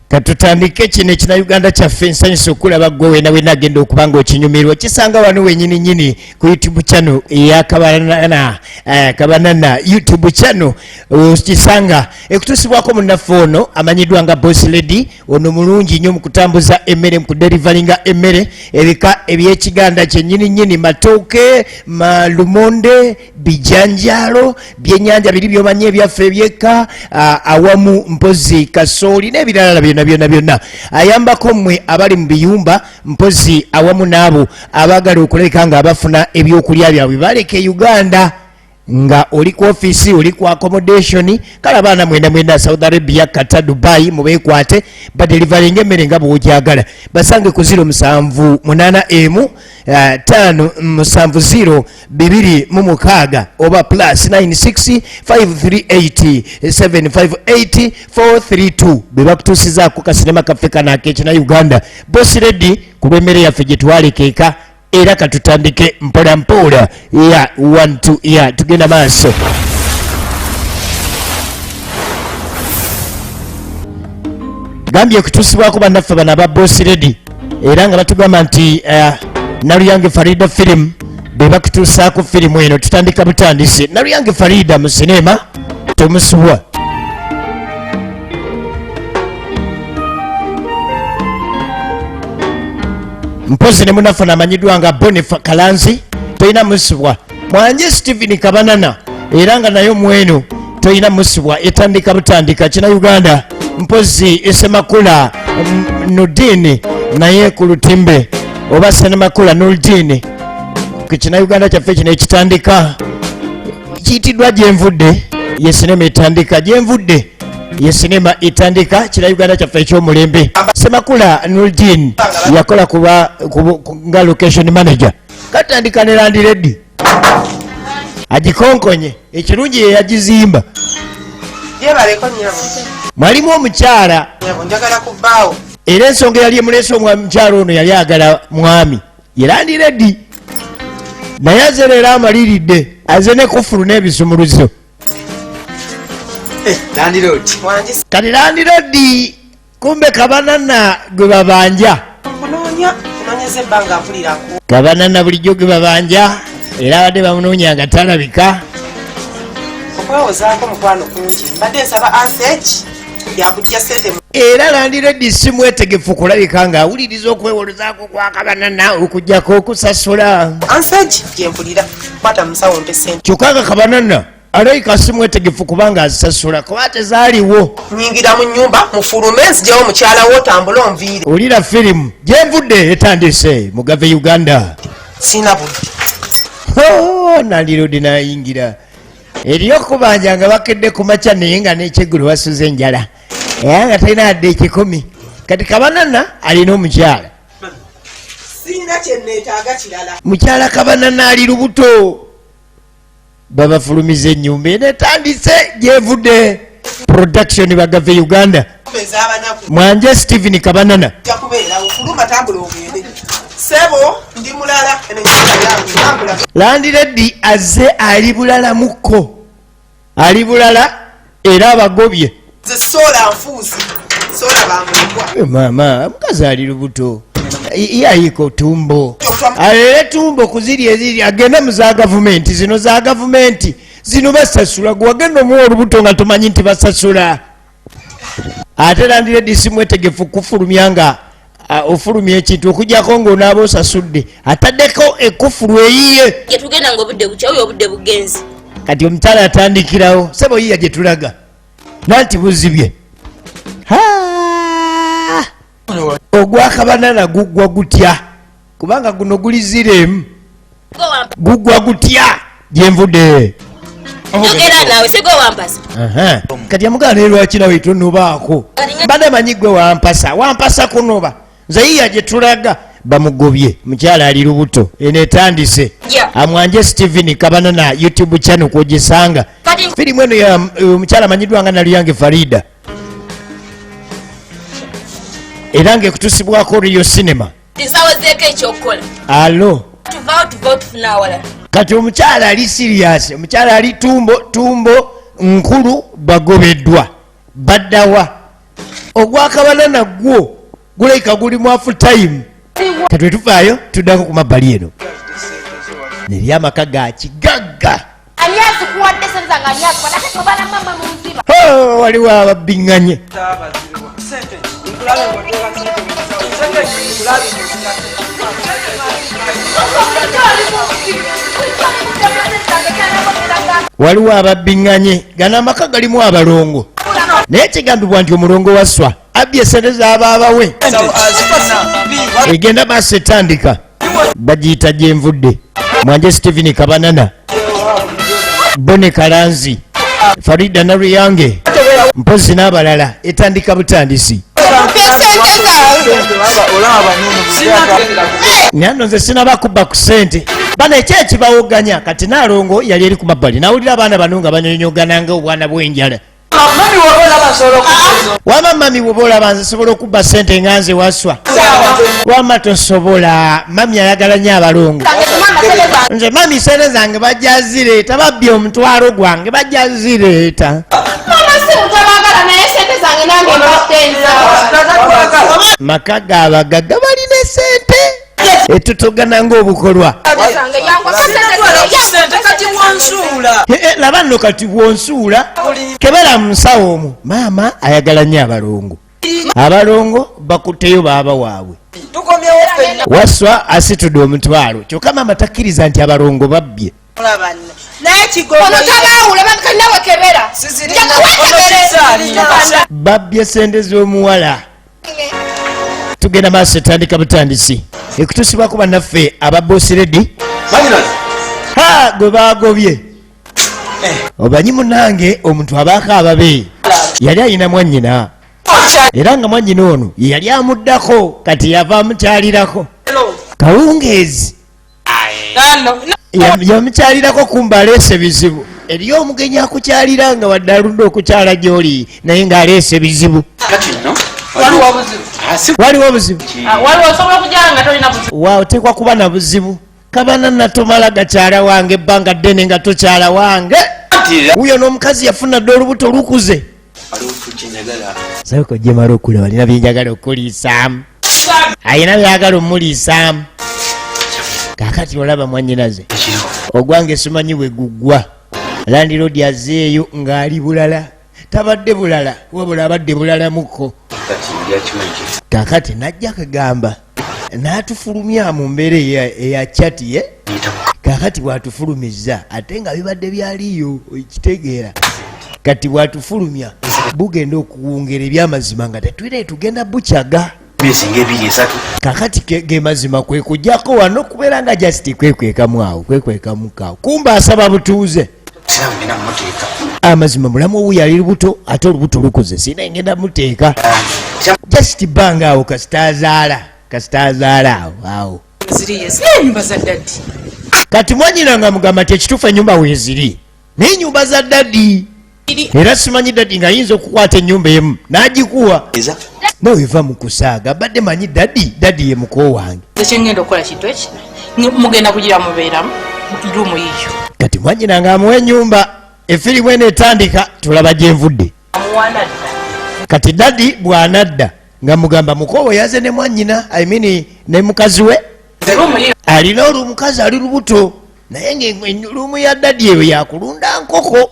Katutandike kino ekina Uganda kyaffe. Nsanyusa okulaba gwe wena wena agenda okuba nga okinyumirwa. Kisanga wano wenyini nyini ku YouTube channel eya Kabanana, Kabanana YouTube channel okisanga, ekutuusibwako munnaffe ono amanyiddwa nga Boss Lady. Ono mulungi nnyo mu kutambuza emmere, mu kudeliveringa emmere ebika ebyekiganda kyennyini nnyini: matooke, malumonde, bijanjaalo, byennyanja biri byomanyi ebyaffe ebyekka, awamu mpozi kasooli n'ebiralala byonna byonna byonna. Ayambako mmwe abali mu biyumba, mpozi awamu n'abo abaagala okulabika nga abafuna ebyokulya byabwe baleka e Uganda, nga oli ku ofiisi, oli ku accommodation. Kale abaana mwena mwena, Saudi Arabia, Qatar, Dubai, mubeekwate badeliveringa emmere nga bw'ogyagala. Basange ku 0781 570 26 oba +96 538 758 432. Be bakutuusizaako kasinema kaffe kano akekina Uganda, Boss Lady, ku lw'emmere yaffe gye twaleka eka. Era katutandike mpola mpola ya 1 2 ya tugenda maaso. Gambye kutuusibwako bannaffe bano aba Boss Lady, era nga batugamba nti Naluyange Farida film be bakutuusaako firimu eno. Tutandika butandisi. Naluyange Farida mu sinema tomusubwa. Mpozi ne munaffe amanyiddwa nga Bonifa Kalanzi, tolina musubwa. Mwanje Stephen Kabanana, era nga naye mweno tolina musubwa. Etandika butandika kina Uganda. Mpozi Esemakula Nudini naye ku lutimbe, oba Senemakula Nurdini, ku kina Uganda kyaffe kino ekitandika kiyitiddwa Gyenvudde. Ye sinema etandika, Gyenvudde ye sinema etandika kina Uganda kyaffe ekyomulembe. Semakula Nurdin yakola kuba nga location manager. Katandika ne landlady agikonkonye, ekirungi ye yagizimba. Yebaleko nnyabo. Mwalimu omukyala. Nnyabo, njagala kubbaawo. Era ensonga eyali emuleese, omukyala ono yali agala mwami ye landlady, naye aze leero amaliridde, aze ne kufulu n'ebisumuluzo. Landlord. Wangi. Kati landlady kumbe Kabanana gwe babanja. Nkunoonya, kunoonyeza ebbanga, mpulirako. Kabanana bulijjo gwe babanja, era abadde bamunoonya nga talabika. Okwewozaako mukwano kungi, mbadde nsaba anseki yakujja sente mu Era landlady si mwetegefu kulabika ng'awuliriza okwewolozaako kwa Kabanana okugjako okusasula. Anseki gyempulira, kwata musawo mpe sente. Kyokka nga Kabanana alabika si mwetegefu kubanga azisasula, kuba tezaaliwo. Nyingira mu nyumba, mufulume, nzijawo mukyala wo, otambule onviire. Olira firimu Gyenvudde etandise mugave Uganda. Sina budde. Oh, landlord nayingira eriyo okubanja nga bakedde ku makya, naye nga nekyeggulo basuze enjala, era nga talina adde 100. Kati Kabanana alina omukyala. Sirina kyeneetaaga kirala. Mukyala Kabanana ali lubuto, babafulumiza ennyumba. Eno etandise Gyevudde production, bagave Uganda. Ez'abanaku. Mwanje Stephen Kabanana. Ojja kubeerawo, fuluma, tambula ogende. Sebo, ndi mulala, eno ennyumba yange, tambula. Landlady azze ali bulalamukko, ali bulala, era abagobye. Nze soola nfuuzi, soola bamulekwa. Maama omukazi ali lubuto, yayiika tumbo, alere tumbo kuziri eziri, agende mu za gavumenti. Zino za gavumenti, zino basasula. Gwe wagenda omuwa olubuto nga tumanyi nti basasula. Ate landlady si mwetegefu kufulumya nga ofulumya ekintu okugjako ng'onaaba osasudde, ataddeko ekufulu eyiye. Gyetugenda nga obudde bukya, oyo obudde bugenzi. Kati omukyala atandikirawo, sebo, yiya gye tulaga nanti buzibye. Ha! Ogwakabanana guggwa gutya? Kubanga guno guli ziremu. Guggwa gutya gyenvudde? Njogera naawe, sigwe wampasa. Aha. Kati amugana, naye lwaki nawe tonobaako? Mbadde manyi gwe wampasa, wampasa kunoba nze. Yiya gye tulaga, bamugobye, mukyala ali lubuto. Eno etandise. Amwanje Stephen Kabanana YouTube channel kwogisanga. Kati Firimu eno ya omukyala amanyiddwa nga Naluyange Farida, era ng'ekutusibwako Rio Cinema. Nsawozeeko ekyokukola. Alo. Tuvaawo, tuvaawo, tufune awalala. Kati omukyala ali serious, omukyala ali tumbo, tumbo nkulu, bagobeddwa, baddawa? Ogwakabanana gwo gulabika guli mu half time. Kati wetuvaayo tuddako ku mabbali eno neri amaka ga kigagga. Ani azikuwadde sente zange? Ani azikuwadde? Ate tobala mama mu nziba. Oh, waliwo ababbinganye. Waliwo ababbinganye. Gano amaka galimu abalongo, naye kigambibwa nti omulongo wasswa abbye esente z'abaabawe. Egenda maaso etandika, bagiyita Gyenvudde. Mwanje Stephen Kabanana, Bone Kalanzi, Farida Naruyange, mpozi n'abalala. Etandika butandisi. Naye nze sinaba kubba ku ssente bano. Eki ekibawoganya kati naalongo yali eri ku mabbali nawulira abaana bano nga banyonyogana nga obwana bw'enjala. Wama mami, bwoba olaba nze sobola okubba ssente nga nze waswa. Wama tosobola, mami ayagala nnyo abalongo. Nze mami sente zange bajja zireeta, babbye omutwalo gwange, bajja zireeta. Mama, si mutabagala, naye sente zange nange mbadde nzaba. Maka gaabagagga balina sente etutogana ngaobukolwa. Zange yangu sente. Kati wansuula. Eh, eh, laba nno kati bwonsuula, kebera mu nsawo omwo. Maama ayagala nnyo abalongo. Abalongo bakutteyo baaba waabwe. Tukomyewo ffenna. Waswa asitudde omutwalo, kyokka maama takkiriza nti abalongo babbye. Naye kigongo. Ono tabaawula nawe, kebera. Njagala. Babbye sente z'omuwala. Tugenda maaso, etandika butandisi. Ekutusibwako bannaffe aba Boss Lady. Ha, gwe bagobye obanyi munange, omuntu abaako ababe. Yali ayina mwannyina, era nga mwannyina ono ye yali amuddako. Kati yava amukyalirako kawungeezi. Yamukyalirako kumba aleese bizibu. Eriyo omugenyi akukyalira nga wadde aludde okukyala gy'oli, naye ng'aleese bizibu. Kati nno Waliwo obuzibu? Waliwo obuzibu. Waliwo, osobola okujala nga tolina buzibu. Wa oteekwa kuba na buzibu. Kabana natomala gakyala wange ebbanga ddene nga tokyala wange. Wuyo n'omukazi yafuna dde olubuto lukuze. Waliwo kyenjagala. Sooka ojjemala okulaba, alina byenjagala okuliisaamu, ayina byagala omuliisaamu. Kaakati olaba mwannyinaze ogwange simanyi bwe guggwa. Landlord azeeyo ng'ali bulala, tabadde bulala, wabula abadde bulalamuko. Kati ndyakimanyi. Kaakati najja kagamba n'atufulumya mu mbeera eya kyati ye. Kaakati bw'atufulumizza, ate nga bibadde byaliyo, ekitegeera kati bw'atufulumya bugenda okuwungera ebyamazima nga tetwire tugenda bukyaga. Myezi ngaebiri esatu. Kakati ge mazima kwe kujjako wano kubeera nga just kwekwekamu awo, kwekwekamuko awo, kumba asaba butuuze. Sina ngenda muteeka. Amazima mulamu owu yali lubuto, ate olubuto lukuze, sina ngenda muteeka just bbanga awo kasita azaala, kasita azaala awo awo. Ziriyo enyumba za daddy. Kati mwanyina nga mugamba nti ekituufu ennyumba weeziri, naye ennyumba za daddy era simanyi daddy ng'ayinza okukwata ennyumba emu n'agikuwa. Eza. Nawe va mu kusaaga, badde manyi daddy, daddy ye muko wange. Nze kyengenda okukola kintu eki, mugenda kugira mubeeramu room yiyo. Kati mwanyina ng'amuwa ennyumba. Efirimu eno etandika, tulaba gyenvudde. Amuwaana dda. Kati daddy bw'anadda nga mugamba mukowe yaze ne mwanyina, I mean ne mukazi we. Room yiyo. Alina olumukazi ali lubuto, naye nga room ya daddy eyo yakulunda nkoko.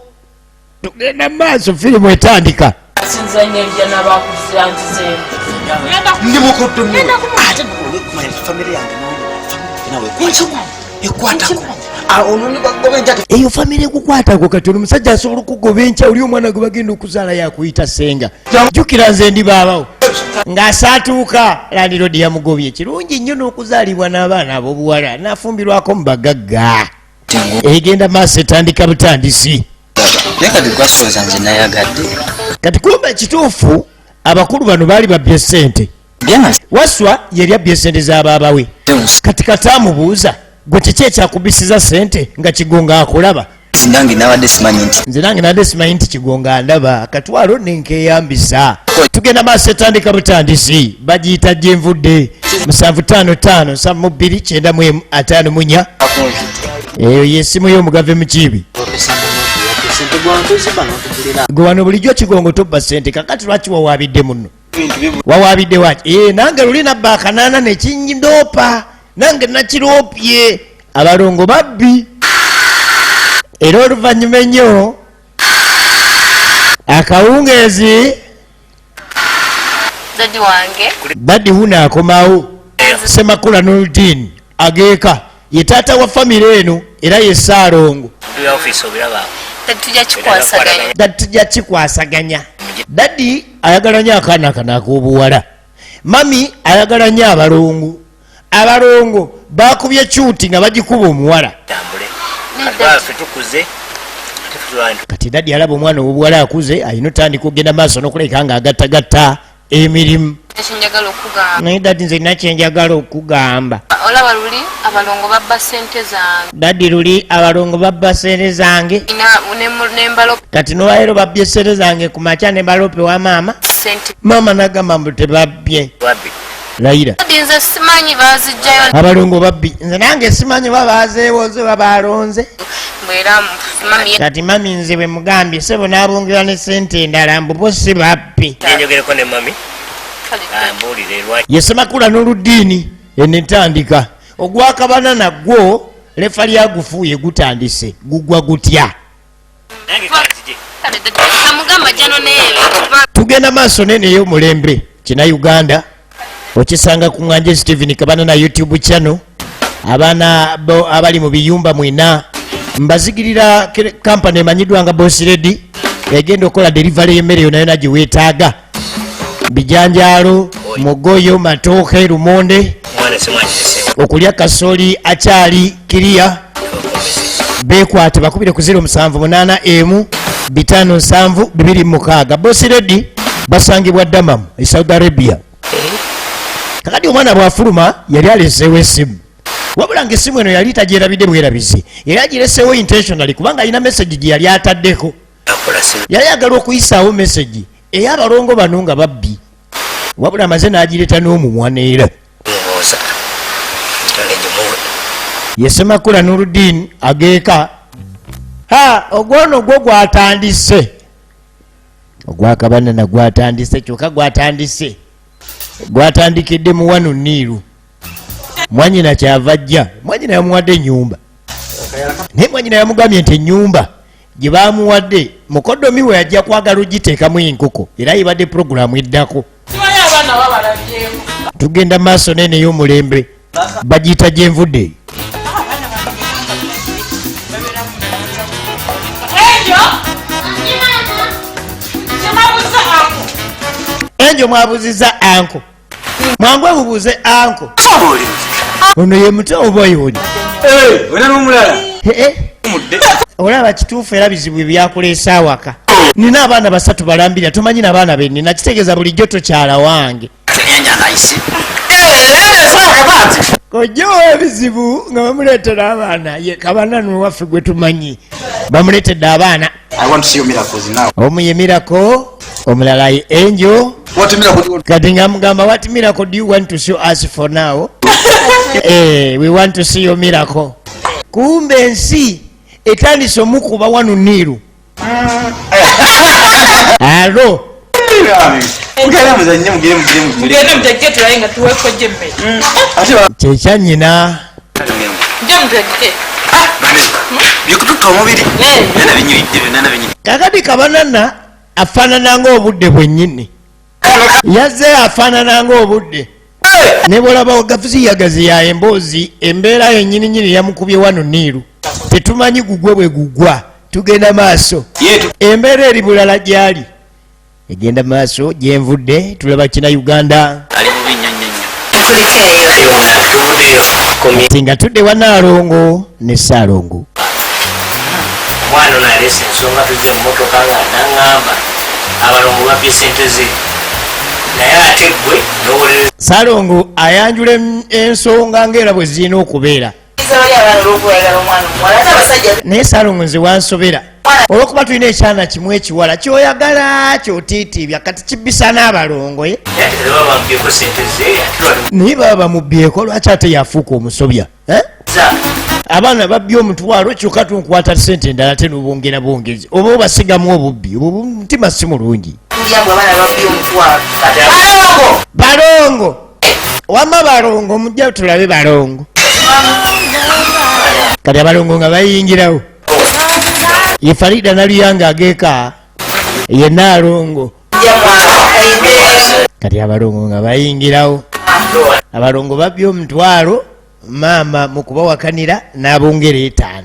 Tugenda mu maaso, firimu etandika. Sinzanya ejja n'abakuziranzizeemu. Ndi mukoddo nnyo, ate kumanya famire yange nawe ekwatako ono nja. Eyo famire ekukwatako. Kati ono omusajja asobola okugoba enkya, oli omwana gwe bagenda okuzaala yakuyita senga. Jjukira nze ndi baabawo ng'asaatuuka. Landlord yamugobye. Kirungi nnyo n'okuzaalibwa n'abaana ab'obuwala n'afumbirwako mu bagagga. Egenda maaso, etandika butandisi. Naye kati gwasooza nze nayagadde. Kati kumba ekituufu abakulu bano baali babbye sente. Byanga. Waswa yeri abbye sente z'abaabawe. Kati kataamubuuza, gwe kiki ekyakubisiza sente nga Kigonga akulaba? Nange nabadde simanyi nti Nze nange nadde simanyi nti Kigonga ndaba, akatwalo nenkeyambisa. Tugenda maaso, etandika butandisi, bagiyita Gyenvudde. 755 72 91 54, eyo yesimu y'omugave mukiibi. Sente gwantoziba notugulira. Gwe wano bulijjo Kigongo tobba sente, kakati lwaki wawaabidde muno? Wawaabidde waki? Eh, nange luli nabba akanaana nekindoopa, nange nakiroopye. Abalongo babbi. Era oluvannyuma ennyo akawungeezi, Daddy wange. Daddy wuno akomawo, Semakula Nurdin ageeka, ye taata wa famire eno era ye Ssaalongo. Daddy, tujja kikwasaganya. Daddy, tujja kikwasaganya. Daddy ayagala nnyo akaana kano ak'obuwala, mummy ayagala nnyo abalongo. Abalongo bakubye kyuti nga bagikuba omuwala. Kati daddy alaba omwana ow'obuwala akuze, alina otandika okugenda maaso n'okuleka nga agattagatta emirimu. Ekyenjagala okugamba. Naye daddy, nze nina kyenjagala okugamba. Olaba luli abalongo babba sente zange. Daddy, luli abalongo babba sente zange. Nembalo. Kati nolwaleero babbye sente zange ku makya ne balope wa maama. Sente. Maama nagamba mbu tebabbye, layira. Daddy, nze simanyi bazijjayo. Abalongo babbi, nze nange simanyi oba bazeewoze oba balonze. Bwera mummy. Kati mummy, nze bwe mugambye sebo n'abongera ne sente endala, mbu bo si babbi. Njogereko ne mummy, ambuulire lwaki. Yesemakula n'oludiini eno entandika ogwakabana nagwo lefa lyagufuuye gutandise, gugwa gutya? Nange kanzije. Namugamba jano naye. Tugenda maaso nene ey'omulembe kina Uganda, okisanga ku Nganje Stephen Kabana na YouTube channel. Abaana bo abali mu biyumba mwina mbazigirira kampani emanyiddwa nga Boss Lady, egenda okukola delivery y'emmere yonna yonna gye weetaaga: bijanjaalo, mugoyo, matooke, lumonde, Mwana simwanyiseewo. okulya kasooli akyali kiriya. Beekwate, bakubire ku 078 emu 5 7 26. Boss Lady basangibwa Damam e Saudi Arabia. Kakati omwana bw'afuluma yali aleseewo essimu, wabula nga essimu eno yali tagyerabidde bwerabizi, yali agireseewo intentionally kubanga alina message gye yali ataddeko. Akola si. Yali ayagala okuyisaawo message ey'abalongo bano nga babbi, wabula amaze n'agireeta n'omumwa neera. Mubuuza ntale gimuwe. Yesemakula Nurudin ageeka ha ogwono gwo gwatandise, ogwakabanana gwatandise, kyokka gwatandise gwatandikidde mu wano niiru. Mwanyina kyava ajja, mwanyina yamuwadde ennyumba, naye mwanyina yamugambye nti ennyumba gye bamuwadde mukodomi we ajja kwagala ogiteekamu enkoko, era yibadde puroguramu eddako. Simanyi abaana babalabyeko. Tugenda maaso nene ey'omulembe, bagiyita Gyenvudde. Ekyo kyemabuza ako. Enjo mwabuziza uncle, mwangu emubuuze uncle ono ye muto oba yoni? Olina n'omulala. Olaba kituufu era bizibu ebyakuleesa awaka. Nina abaana basatu balambira, tomanyi nabaana be nina, kitegeeza bulijjo tokyala wange. Enja nayise. Kojja ebizibu nga bamuleetera abaana, ye kabana nowaffe gwe tumanyi bamuleetedde abaana. I want to see your miracles now. Omu ye Miracle, omulala ye Angel. What miracle do you want? Kati nga mugamba, "What miracle do you want to show us for now?" We want to see your miracle. Kumbe ensi etandise omukuba wano niiru alo. Mugende muzannye, mugende, mugende, mugende. Mugende mutegeke tulaye nga tuweeko gyemmere. Ate Kyekyanyina. Nje mutegeke. Byokututta omubiri. Byonna binyiridde, byonna nabinyiride. Kakati kabanana afaanana ng'obudde bwennyini, yazze afaanana ng'obudde ne bwolaba gafuziyagaziya emboozi, embeera yennyininyini yamukubye wano niiru, tetumanyi gugwe bwe gugwa. Tugenda maaso, embeera eri bulala gyali egenda maaso. Gyenvudde tulaba kina Uganda. Ali bubi nnyo nnyo nnyo. Tuvuddeyo komye. Kati nga tudde wa Naalongo ne Saalongo. Omwana ono aleese ensonga, tujja mu motoka nga naŋŋamba abalongo babbye sente ze, naye ate gwe nowolereza. Saalongo ayanjula ensonga ngaera bwe zirina okubeera. Bali abaana olw'okwagala omwana omuwala, ate abasajja. Naye Saalongo, nze wansobera olwokuba tulina ekyana kimu ekiwala kyoyagala kyotiitiibya, kati kibbisa n'abalongo ye. Naye ate baba bamubbyeko sente ze, ate Naye baba bamubbyeko, lwaki ate yafuuka omusobya, eh? lwaliza Abaana babbye omutwalo kyokka tunkwata ssente endala ate n'obwongera bwongezi, oba obasigamu obubbi, obwo mutima si mulungi. Balongo wamma balongo mujja tulabe balongo. Kati abalongo nga bayingirawo, ye Farida Naluyanga ageeka ye Naalongo. Kati abalongo nga bayingirawo, abalongo babbye omutwalo, maama mu kubawakanira n'abongera 5.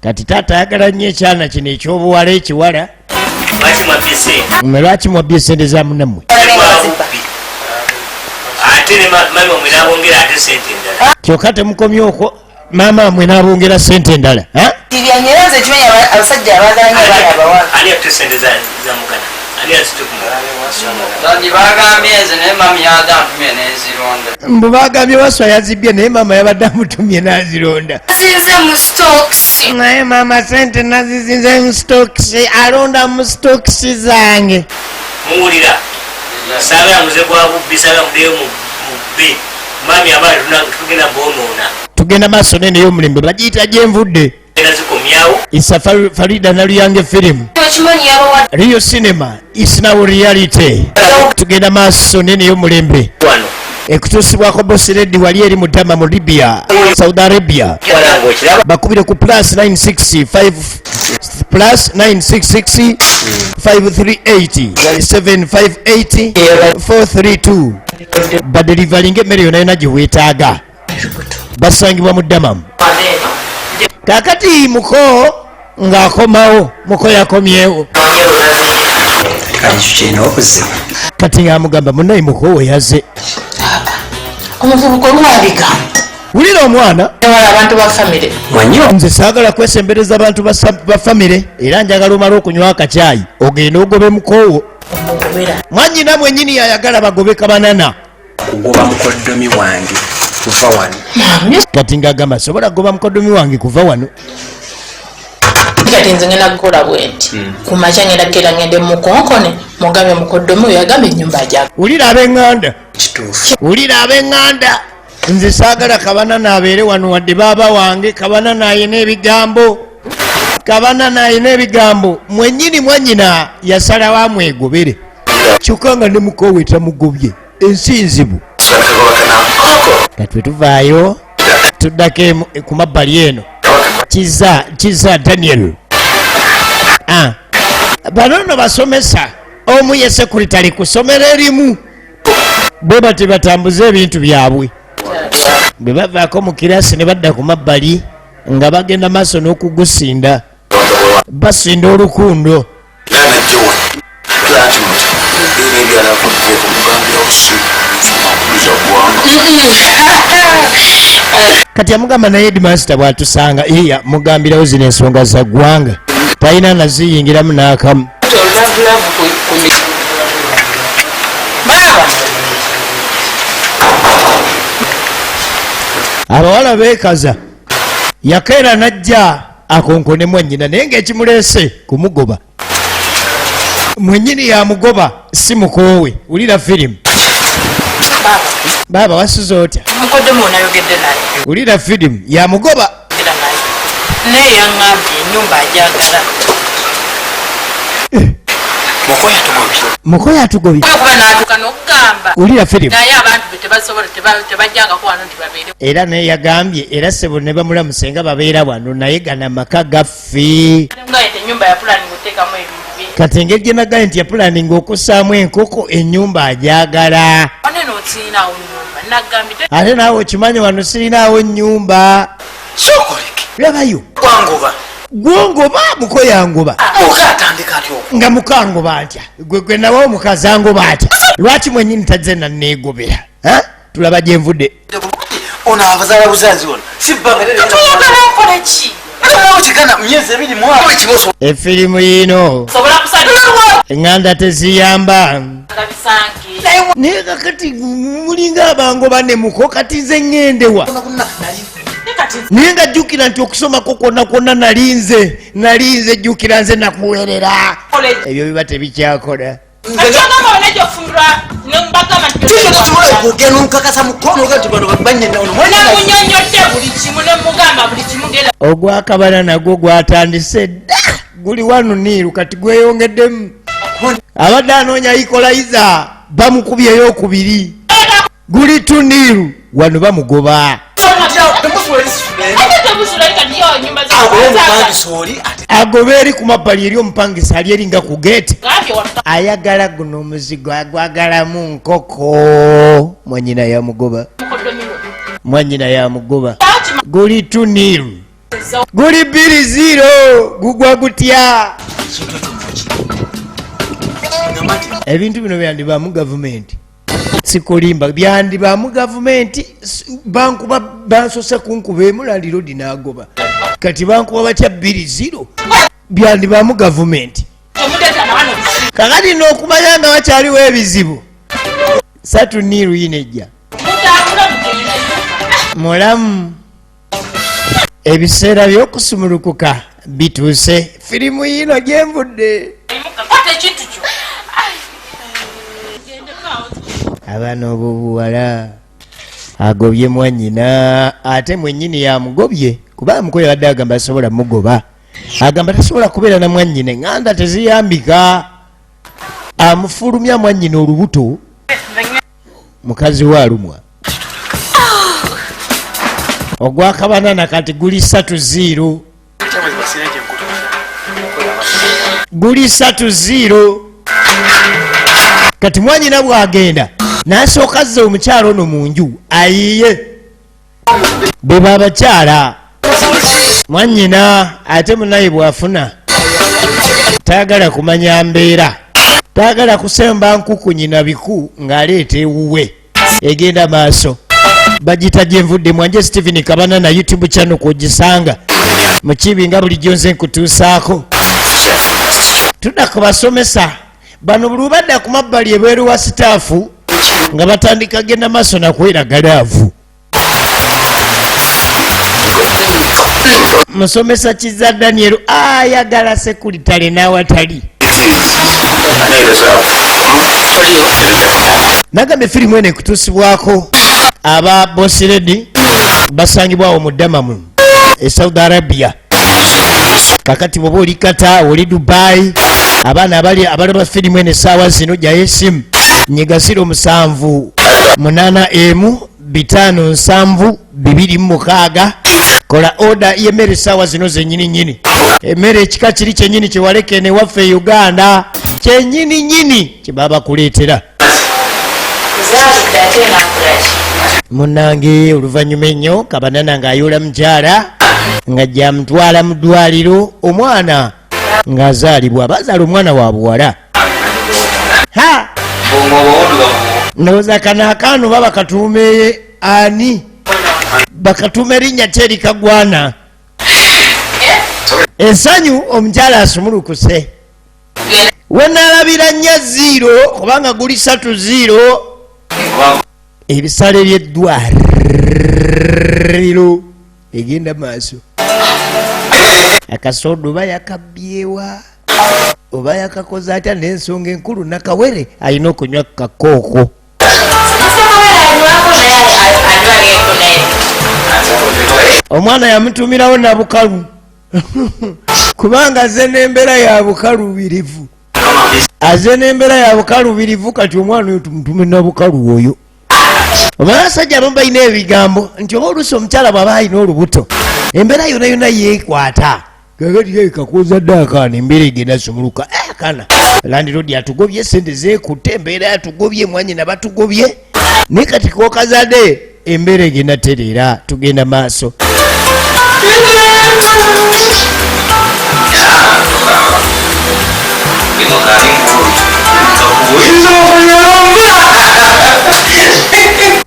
Kati taata ayagala nnyo ekyana kino ekyobuwala ekiwala. Mwe lwaki mwabbye sente za munnammwe? Kyokka temukomye okwo, maama mwe n'abongera sente endala. Mbu bagambye Waswa yazibbye naye maama yabadde amutumye n'azironda. Naye maama sente nazizinze mu stocks, alonda mu stocks zange. Muwulira saagala muze gwa bubbi, saagala muddeyo mu bbe. Mami abaana tugenda bonoona. Tugenda maaso nene y'omulembe bagiyita gyenvudde. Isa Farida Naluyange film. Rio Cinema is now reality. Tugenda maaso nene y'omulembe. Ekutuusibwako Boss Lady wali eri mu Dama mu Libya, Saudi Arabia. Bakubire ku plus 965 plus 966 538 758 432. Badelivalinga emmere yonna yonna gye weetaaga. Basangibwa mu Damamu. Kaakati muko ng'akomawo, muko yakomyewo. Kati ng'amugamba munnaye muko we yazze. Omuvubuka olwabika. Wulira omwana. Abantu ba famire. Nze saagala kwesembereza abantu ba famire, era njagala omale okunywa akacaayi ogende ogobe mukoowo. Mwannyina mwennyini yayagala bagobe kabanana. Kugoba mukoddomi wange kuva wano. Kati ng'agamba sobola kugoba mukoddomi wange kuva wano. Kati nze ngenda kukola bwe nti. Ku makya ngenda kukeera ngende mukonkone, mugambe mukoddomi oyo agambe ennyumba ajja. Wulira ab'eŋŋanda. Kituufu. Wulira ab'eŋŋanda. Nze saagala kabanana abeere wano wadde baaba wange, kabanana ayina ebigambo. Kabanana ayina ebigambo. Mwennyini mwannyina yasalawo amwegobere. Kyokka nga ne mukoowe tamugobye. Ensi nzibu. Kati bwe tuvaayo tuddako ku mabbali eno. Kiza Daniel. Bano nno basomesa, omu ye sekuritale ku ssomero erimu. Bwe bati batambuze ebintu byabwe. Bwe bavaako mu kirasi ne badda ku mabbali nga bagenda maaso n'okugusinda. Basinda olukundo. Kati amugamba naye headmaster bw'atusanga, iya mugambirawo zino ensonga za ggwanga. Talina naziyingiramu n'akamu. Abawala beekaza. Yakeera n'ajja akonkone mwannyina naye ng'ekimuleese kumugoba. Mwennyini yamugoba si mukoowe. Wulira firimu. Baaba wasuze otya? Mukoddomi onayogedde naye. Wulira firimu yamugoba. Naye yaŋŋambye ennyumba ajagala. Mukoyo atugobye. Kuba n'atuuka n'okugamba. Wulira firimu. Naye abantu be tebasobola, tebajjangako wano nti babeere. Era naye yagambye era ssebo ne bamulamusa nga babeera wano naye gano amaka gaffe. Ennyumba ya pulaninga oteekamu ebintu bingi. Kati engeri gye nagambye nti ya pulaninga okussaamu enkoko ennyumba agyagala. Wano eno sirinaawo nnyumba, nagambye Ate naawe okimanyi wano sirinaawo nnyumba. Sookoleke. Labayo. Gwangoba. Gwongoba mukoyangoba. Muka atandika atya okwo? Nga mukangoba atya? Gwe nawe omukazi angoba atya? Lwaki mwennyini tazze nanneegobera? Ha? Tulaba gye nvudde. Ono abazaala buzazi ono. Si bbanga lero. Tuyagala nkole ki? Efirimu yino. Sobola kusalira. Eŋŋanda teziyamba. Nga bisange. Naye kakati mulinga abangoba ne muko kati nze ŋŋendewa. Naye nga jjukira nti okusomako kwonna kwonna nalinze jjukira nze nakuwerera. Ebyo biba tebikyakola. Ogwakabala nagwo gwatandise dda, guli wanu niiru kati gweyongeddemu. Abadde anoonya ikolayiza bamukubye eyokubiri, guli tu niiru wano bamugoba. Agoba eri ku mabbali eri omupangisa ali eringa ku geeti, ayagala guno omuzigo agwagalamu nkoko. Mwanyina yamugoba, mwanyina yamugoba. Guli tu niiru, guli 2-0, gugwa gutya? Ebintu bino byandibamu gavumenti, sikulimba, byandibamu gavumenti. Bankuba bansose kunkuba emu, landirodi n'agoba, kati bankuba batya 2-0? Byandibamu gavumenti. Kakati n'okumanya nga wakyaliwo ebizibu 3-0 yinejja mulamu. Ebiseera by'okusumulukuka bituuse. Firimu yino gyenvudde. Abaana ob'obuwala agobye mwannyina, ate mwennyini yamugobye, kuba muko yabadde agamba asobola mugoba, agamba tasobola kubeera na mwannyina, eŋŋanda teziyambika. Amufulumya mwannyina olubuto, mukazi we alumwa. Ogwakabanana kati guli 3-0, guli 3-0. Kati mwanyina bwagenda n'asooka azza omukyalo ono mu nju ayiye be babakyala mwanyina, ate munaye bwafuna tayagala kumanya mbeera, tayagala kusemba nkuku nyina biku ng'aleeta ewuwe. Egenda maaso bagita gyenvudde. Mwanje Stephen Kabana na YouTube channel kwogisanga mukibi nga bulijjo nze nkutuusaako. Tudda ku basomesa bano, buli badda ku mabbali ebweru wa sitaafu nga batandika genda maaso nakweragalavu. Musomesa Kiza Daniel ayagala sekulitale n'awatali. Nagambye firimu eno ekutuusibwako aba Bosiredi, basangibwawo mu Damamu e Saudi Arabia. Kakati bwoba oli Kata, oli Dubai, abaana abali abalaba firimu eno essaawa zino, jayo esimu nyiga 0 7 81 5 7 2 6, kola oda y'emmere essaawa zino zennyini nyini. Emmere ekika kiri kyennyini kyewaleka eno ewaffe e Uganda, kyennyini nyini kyebaba bakuleetera. Munange, oluvannyuma ennyo Kabanana ng'ayoola mukyala nga gyamutwala mu ddwaliro, omwana ng'azaalibwa, bazaala omwana wa buwala. Ha, ndowooza kano akaana oba bakatuume ani, bakatuuma erinnya ki erikagwana essanyu. Omukyala asumulukuse wenalabira 4-0, kubanga guli 3-0. Ebisale by'eddwaliro egenda maaso. Akasodo oba yakabbyewa oba yakakoze atya, n'ensonga enkulu nakawere alina okunywa kakooko. Omwana yamutumirawo Nabukalu, kubanga aze n'embeera ya bukalubirivu, aze n'embeera ya bukalubirivu. Kati omwana oyo tumutume Nabukalu oyo. Omanyi abasajja abamu balina ebigambo nti oba oluusi omukyala bw'aba alina olubuto embeera yonna yonna yeekwata. Kakati kakozadde akaana, embeera egenda sumuluka. Akaana landirodi atugobye, sente zeekutte, embeera yatugobye, mwanyina batugobye, naye kati kokazadde embeera egenda tereera. Tugenda maaso.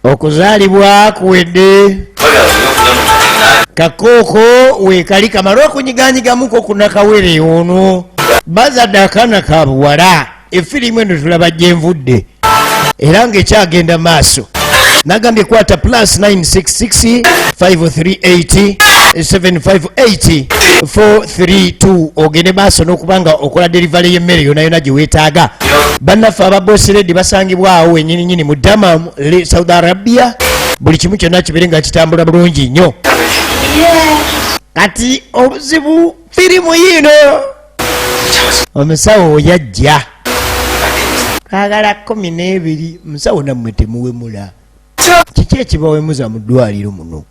Okuzaalibwa kuwedde, kakooko weekali kamale okunyiganyigamuko kunakawere ono bazadde akaana ka buwala. Efirimu eno tulaba gyenvudde era ng'ekyagenda maaso. Nagambye kwata plus 966 538 758 432 ogende maaso n'okuba nga okola delivery y'emmere yona yona gye weetaaga. Bannaffe aba Boss Lady basangibwa awo wennyini nyini mu Dammam, Saudi Arabia. Buli kimu kyonna kibeere nga kitambula bulungi nnyo. Kati obuzibu firimu yiino, omusawo yajja twagala 12. Musawo, nammwe temuwemula. Kiki ekibawemuza mu ddwaliro muno?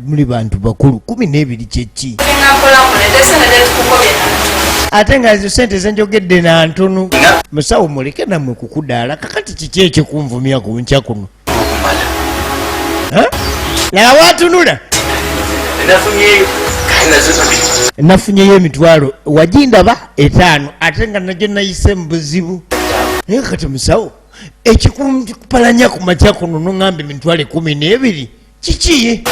Muli bantu bakulu, 12 kyeki? Ate nga ezo sente zenjogedde na ntono. Musawo, muleke nammwe kukudaala. Kakati kiki ekikunvumya ku nkya kuno? Laba watunula. Nafunyeyo emitwalo wagindaba 5, ate nga nagyo nayise mu buzibu. Naye kati musawo, ekikupalanya ku makya kuno noŋŋamba emitwalo 12 kiki?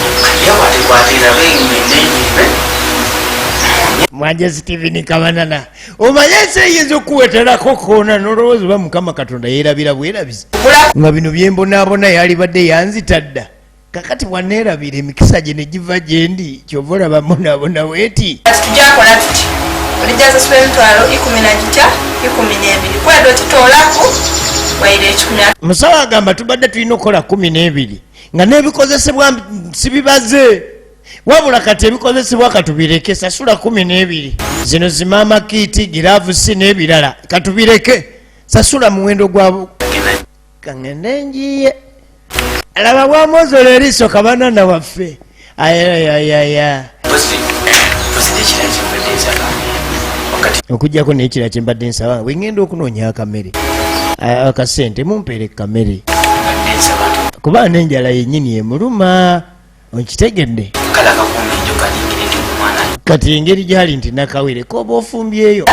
Mwanje Steven Kabanana, omanye ensi eyinza okuweterako koona n'olowooza oba Mukama Katonda yeerabira bwerabizi, nga bino byembonaabona yalibadde yanzita dda. Kakati bwaneerabira emikisa gye ne giva gye ndi, kyova olaba mbonaabona bweti. Tujakola tuti, olijja sasula emitwalo ikumi na gitya 12 kweda okitoolaku waire 100. Musawo agamba tubadde tulina okukola 12 nga n'ebikozesebwa sibibaze, wabula kati ebikozesebwa katubireke, sasula 12. Zino zimaama kit, gloves n'ebirala katubireke, sasula muwendo gwa kaŋŋende njiye. Alaba bwamwozola eriiso Kabanana waffe, ayayayaya. Okugjako n'ekira kye mbadde nsaba, bwe ŋŋenda okunoonya akamere, akasente mumpeere kamere, kuba n'enjala yennyini emuluma, okitegedde? Kati engeri gyali nti nakawere koba ofumbyeyo.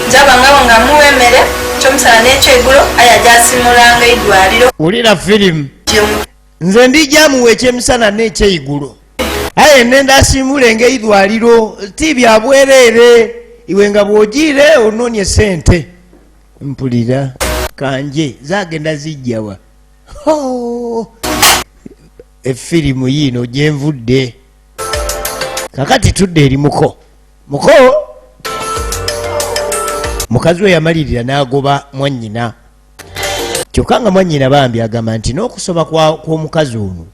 Nzaba ngabo nga muwa emmere kyomusana n'ekyegulo, aya gyasimulanga eddwaliro. Wulira firimu. Nze ndijamuwa ekyemisana n'ekyeigulo, aye nenda asiimule ng'eidwaliro ti bya bwereere. Iwe nga bw'ogiire onoonye sente, mpulira kanje zagenda zijjawa. Ho! Efirimu yiino gyenvudde. Kakati tudde eri muko. Muko mukazi we yamalirira n'agoba mwannyina, kyokka nga mwannyina bambi agamba nti n'okusoma kw'omukazi ono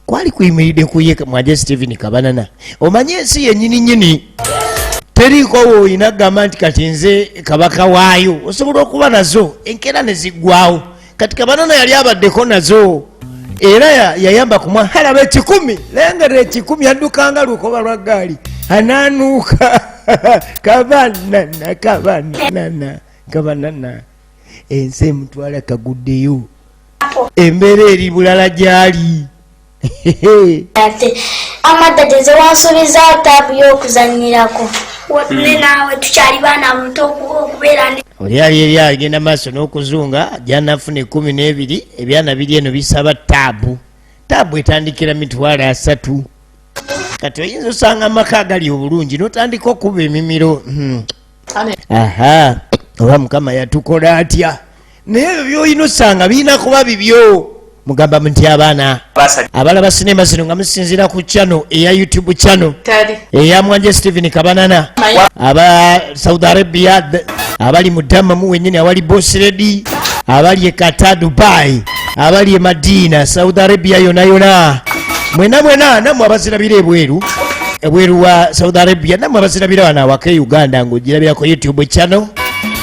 kwali kuyimiridde ku ye. Mwaje Steven Kabanana, omanye ensi yennyini nyini teriiko woolina kugamba nti kati nze kabaka waayo. Osobola okuba nazo enkeera ne ziggwawo. Kati Kabanana yali abaddeko nazo era yayamba kumwa. Alaba 100, lengera 100, addukanga lukoba lwa ggaali anaanuuka. Kabanana, Kabanana, Kabanana, ensi emutwala kaguddeyo, embeera eri bulala gyali. Ate amadade ze wansuubizaawo taabu y'okuzannyirako ne naawe tukyali baana buto okubeera ne Oli ali eri agenda maaso n'okuzunga gyanafuna 12. Ebyana biri eno bisaba taabu. Taabu etandikira 300,000. Kati oyinza osanga amaka agali obulungi n'otandika okuba emimiro. Aha, oba Mukama yatukola atya? Naye ebyo byolina osanga birina kuba bibyo. Mugamba nti abaana abalaba sinema zino nga musinziira ku channel eya YouTube channel eya Mwanje Steven Kabanana, aba Saudi Arabia, abali mu Damamu wenyini awali Boss Lady, abali e Qatar, Dubai, abali e Madina, Saudi Arabia yona yona, mwena mwena namwe abazirabira ebweru, ebweru wa Saudi Arabia, namwe abazirabira wano awaka e Uganda ng'ogirabirako YouTube channel,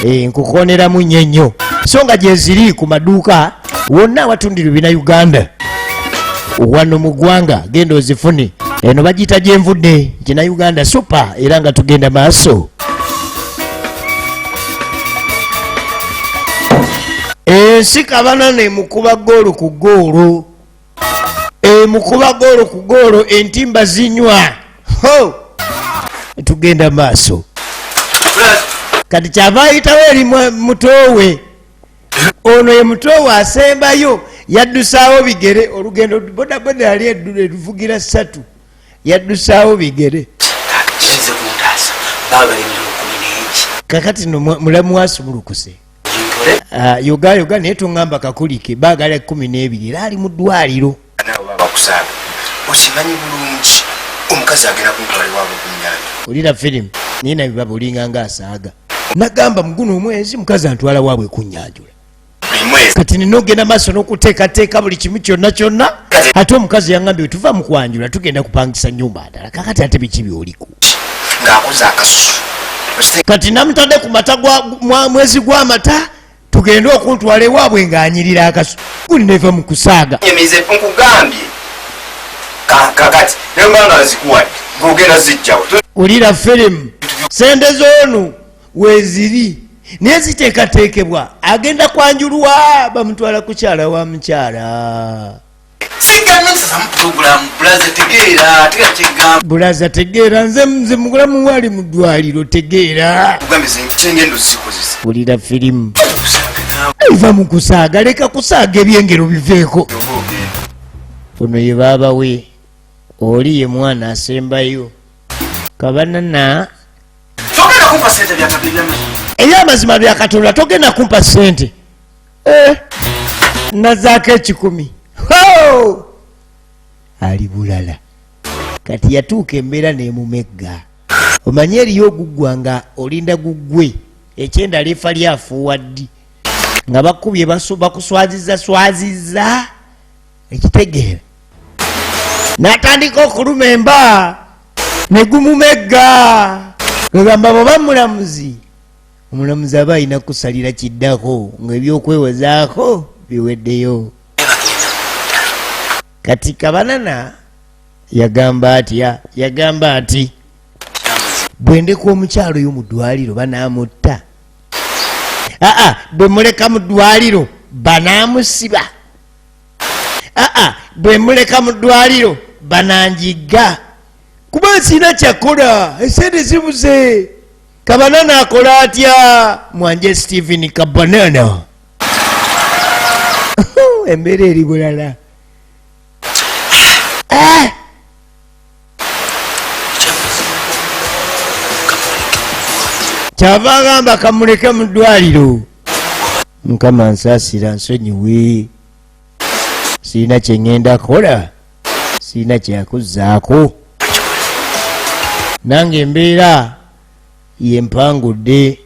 nkukoneramu nnyo nnyo. So nga gyeziri ku maduuka wonna awatundirwa ebina Uganda wano mu ggwanga, genda ozifune. Eno bagiyita Gyenvudde kina Uganda Super, era nga tugenda maaso. Ensi Kabanana emukuba goolo ku goolo, emukuba goolo ku goolo, entimba zinywa. Ho! Tugenda maaso. Kati kyava ayitawo eri mutoowe ono, ye mutoowe asembayo, yaddusaawo bigere olugendo. Bodaboda yali eruvugira ssatu, yaddusaawo bigere. Kize kuntaasa, baagala emitwalo kumi n'egi. Kakati no mulamu wasumulukuse. Gintole. Ah, yoga yoga, naye toŋŋamba kakulike. Baagala 12 era ali mu ddwaliro. Naawe baba bakusaaga, okimanyi bulungi. Omukazi agenda kuntwala ewaabwe okunyanja. Olira firimu naye naye babulinga nga asaaga. Nagamba muguno omwezi mukazi antwala waabwe kunyanjula. Kati nina ogenda maaso n'okuteekateeka buli kimu kyonna kyonna, ate omukazi yangambye tuva mu kwanjula tugenda kupangisa nnyumba ndala. Kakati ate biki byoliku? Ng'akoze akasusu. Kati namutadde ku mata gwa mwezi gw'amata tugende okuntwala ewaabwe ng'anyirira akasu. Guli neva mu kusaaga. Nyumize nkugambye. Kakati ne mba nga nzikuwadde gogenda zijjawo. Wulira firimu sente z'ono weeziri naye ziteekateekebwa, agenda kwanjulwa bamutwala kukyala wa mukyala. Bulaza tegeera, nze nze mugulamu wali mu ddwaliro tegeera. Wulira firimu eva mu kusaaga, leka kusaaga ebyengero biveeko. Ono ye baaba we, oli ye mwana asembayo kabanana. Ebyamazima bya Katonda togenda kumpa ssente. Nazaako 1,000. Ali bulala. Kati yatuuka embeera n'emumegga. Omanye eriyo oguggwa nga olinda guggwe, ekyenda lifa lyafuuwa ddi nga bakubye bakuswaziza swaziza ekitegeera. N'atandika okuluma emba ne gumumegga. Kwegamba bw'oba mulamuzi, omulamuzi aba alina kusalira kiddako ng'ebyokwewozaako biweddeyo. Kati Kabanana yagamba atya? Yagamba nti bwe ndeka omukyalo oyo mu ddwaliro banaamutta. Aa, bwe muleka mu ddwaliro banaamusiba. Aa, bwe muleka mu ddwaliro bananjigga. Kuba sirina kyakola, esente zibuze. Kabanana akola atya? Mwanje Steven Kabanana. Embeera eri bulala. Kyava agamba kamuleke mu ddwaliro. Mukama nsaasira nsonyiwe, sirina kye ŋŋenda kukola, sirina kyakuzzaako, nange embeera yempangudde.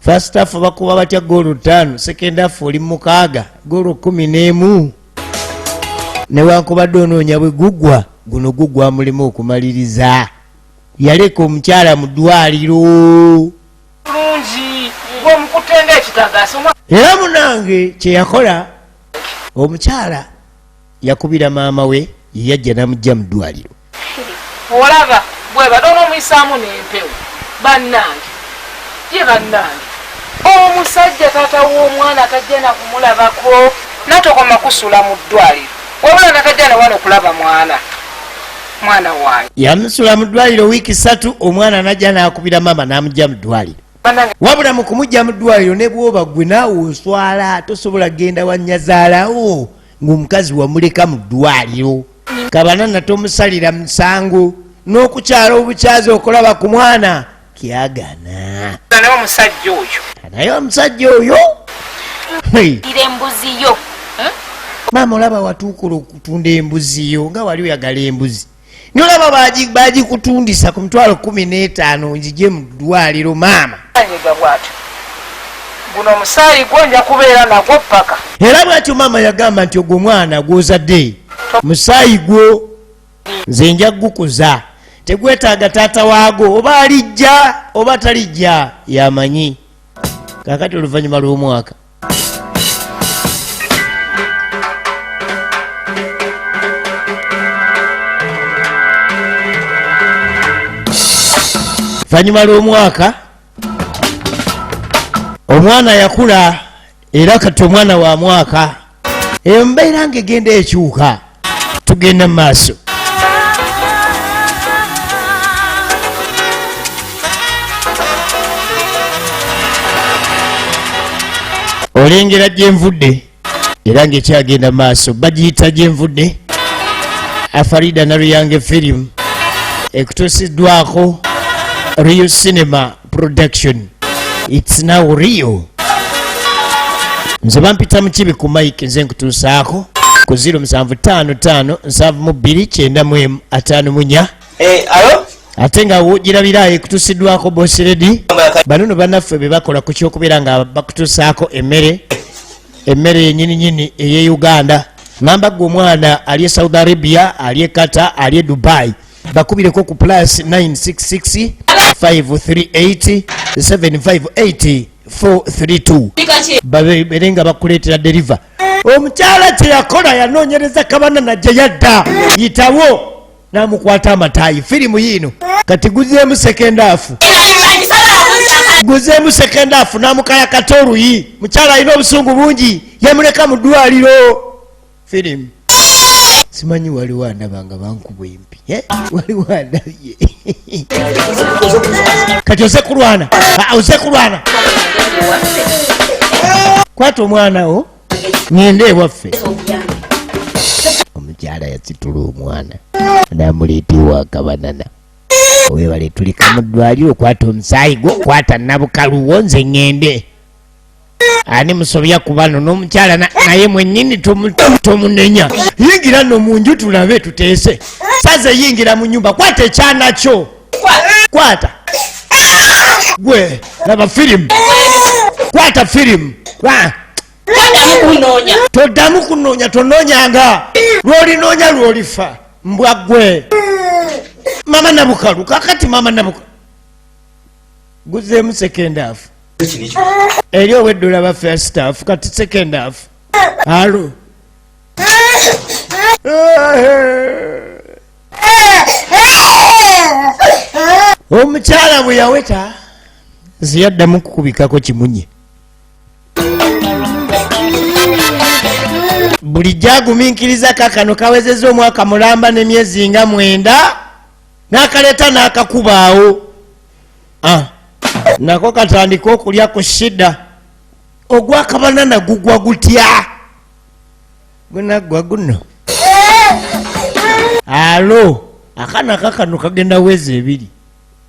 First half bakuba batya goolo 5, second half oli 6, goolo 11. Newankubadde onoonya bwe guggwa, guno guggwa mulimu okumaliriza. Yaleka omukyala mu ddwaliro. Bulungi, ng'omukutte ng'ekitagaasi. Era munange kye yakola, omukyala yakubira maama we, yajja n'amugja mu ddwaliro. Olaba bw'ebadde onoomuyisaamu n'empewo, bannange, ye bannange. Omusajja taata w'omwana tajja na kumulabako. N'atokoma kusula mu ddwaliro, wabula n'atajja na wano kulaba mwana. Mwana wange. Yamusula mu ddwaliro wiiki 3, omwana n'ajja n'akubira maama n'amugja mu ddwaliro. Wabula mu kumugja mu ddwaliro ne bw'oba ggwe naawe oswala, tosobola kugenda wa nnyazaalawo ng'omukazi wamuleka mu ddwaliro. Kabanana tomusalira musango n'okukyala obukyazi okulaba ku mwana kyagaana. Naye omusajja oyo. Naye omusajja oyo. Hey. Ira embuzi yo. Maama olaba watuukula okutunda embuzi yo nga wali oyagala embuzi. Nolaba bagikutundisa ku mitwalo 15 nzije mu ddwaliro maama. Anyiga bw'atyo. Guno omusaayi gwo nja kubeera nagwo ppaka. Era bw'atyo maama yagamba nti ogwo mwana gw'ozadde musaayi gwo nze nja kugukuza, tegwetaaga taata waago, oba alijja oba talijja yamanyi. Kaakati oluvannyuma lw'omwaka omwana yakula, era kati omwana wa mwaka. Embeera ng'egenda ekyuka, tugenda mu maaso. Olengera gye nvudde era ng'ekyagenda maaso, bagiyita gye nvudde. Afarida Naluyange film ekutuusiddwako Rio Cinema Production. It's now Rio. Nze bampita Mukibi ku mic, nze nkutuusaako. Ku 0755 72 91 54. Alo? Ate nga wogirabira ekutusiddwako Boss Lady. Bano no bannaffe be bakola ku kyokubeera nga bakutusaako emmere, emmere yennyini nyini ey'e Uganda. Ngamba gwe omwana ali e Saudi Arabia, ali e Qatar, ali e Dubai, bakubireko ku plus 966 538 758 432 babeere nga bakuleetera deliver. Omukyala kye yakola yanoonyereza Kabanana gye yadda yitawo n'amukwata amataayi. Firimu yiino kati guzeemu second half, guzeemu second half n'amukalakata oluyi. Mukyala alina obusungu bungi, yamuleka mu ddwaliro. Firimu simanyi waliwo andaba nga bankuba empi, waliwo andabye kati oze kulwana, oze kulwana, kwata omwana wo ngende ewaffe. Omukyala yasitula omwana n'amuleeta ewa Kabanana. Webale tulika mu ddwaliro, kwata omusaayi gwo, kwata Nabukaluwo, nze ngende. Ani musobya ku bano n'omukyala naye mwennyini tomunenya. Yingira nno mu nju tulabe tuteese. Saze yingira mu nnyumba, kwata ekyana kyo, kwata gwe laba firimu, kwata firimu. Toddamu kunoonya, tonoonyanga, lw'olinoonya lw'olifa mbwa gwe. Mama Nabukalu kakati, mama Nabukalu guzeemu second half eri obwedde olaba first half, kati second half. Alo omukyala bwe yaweta ziyaddamu kukubikako kimunye. Bulijjo agumiikiriza kakano kawezezza omwaka mulamba n'emyezi nga 9 n'akaleeta n'akakubaawo. Nako katandika okulya ku shida. Ogwakabanana gugwa gutya? Gunaggwa guno. Alo akaana kakano kagenda wezi 2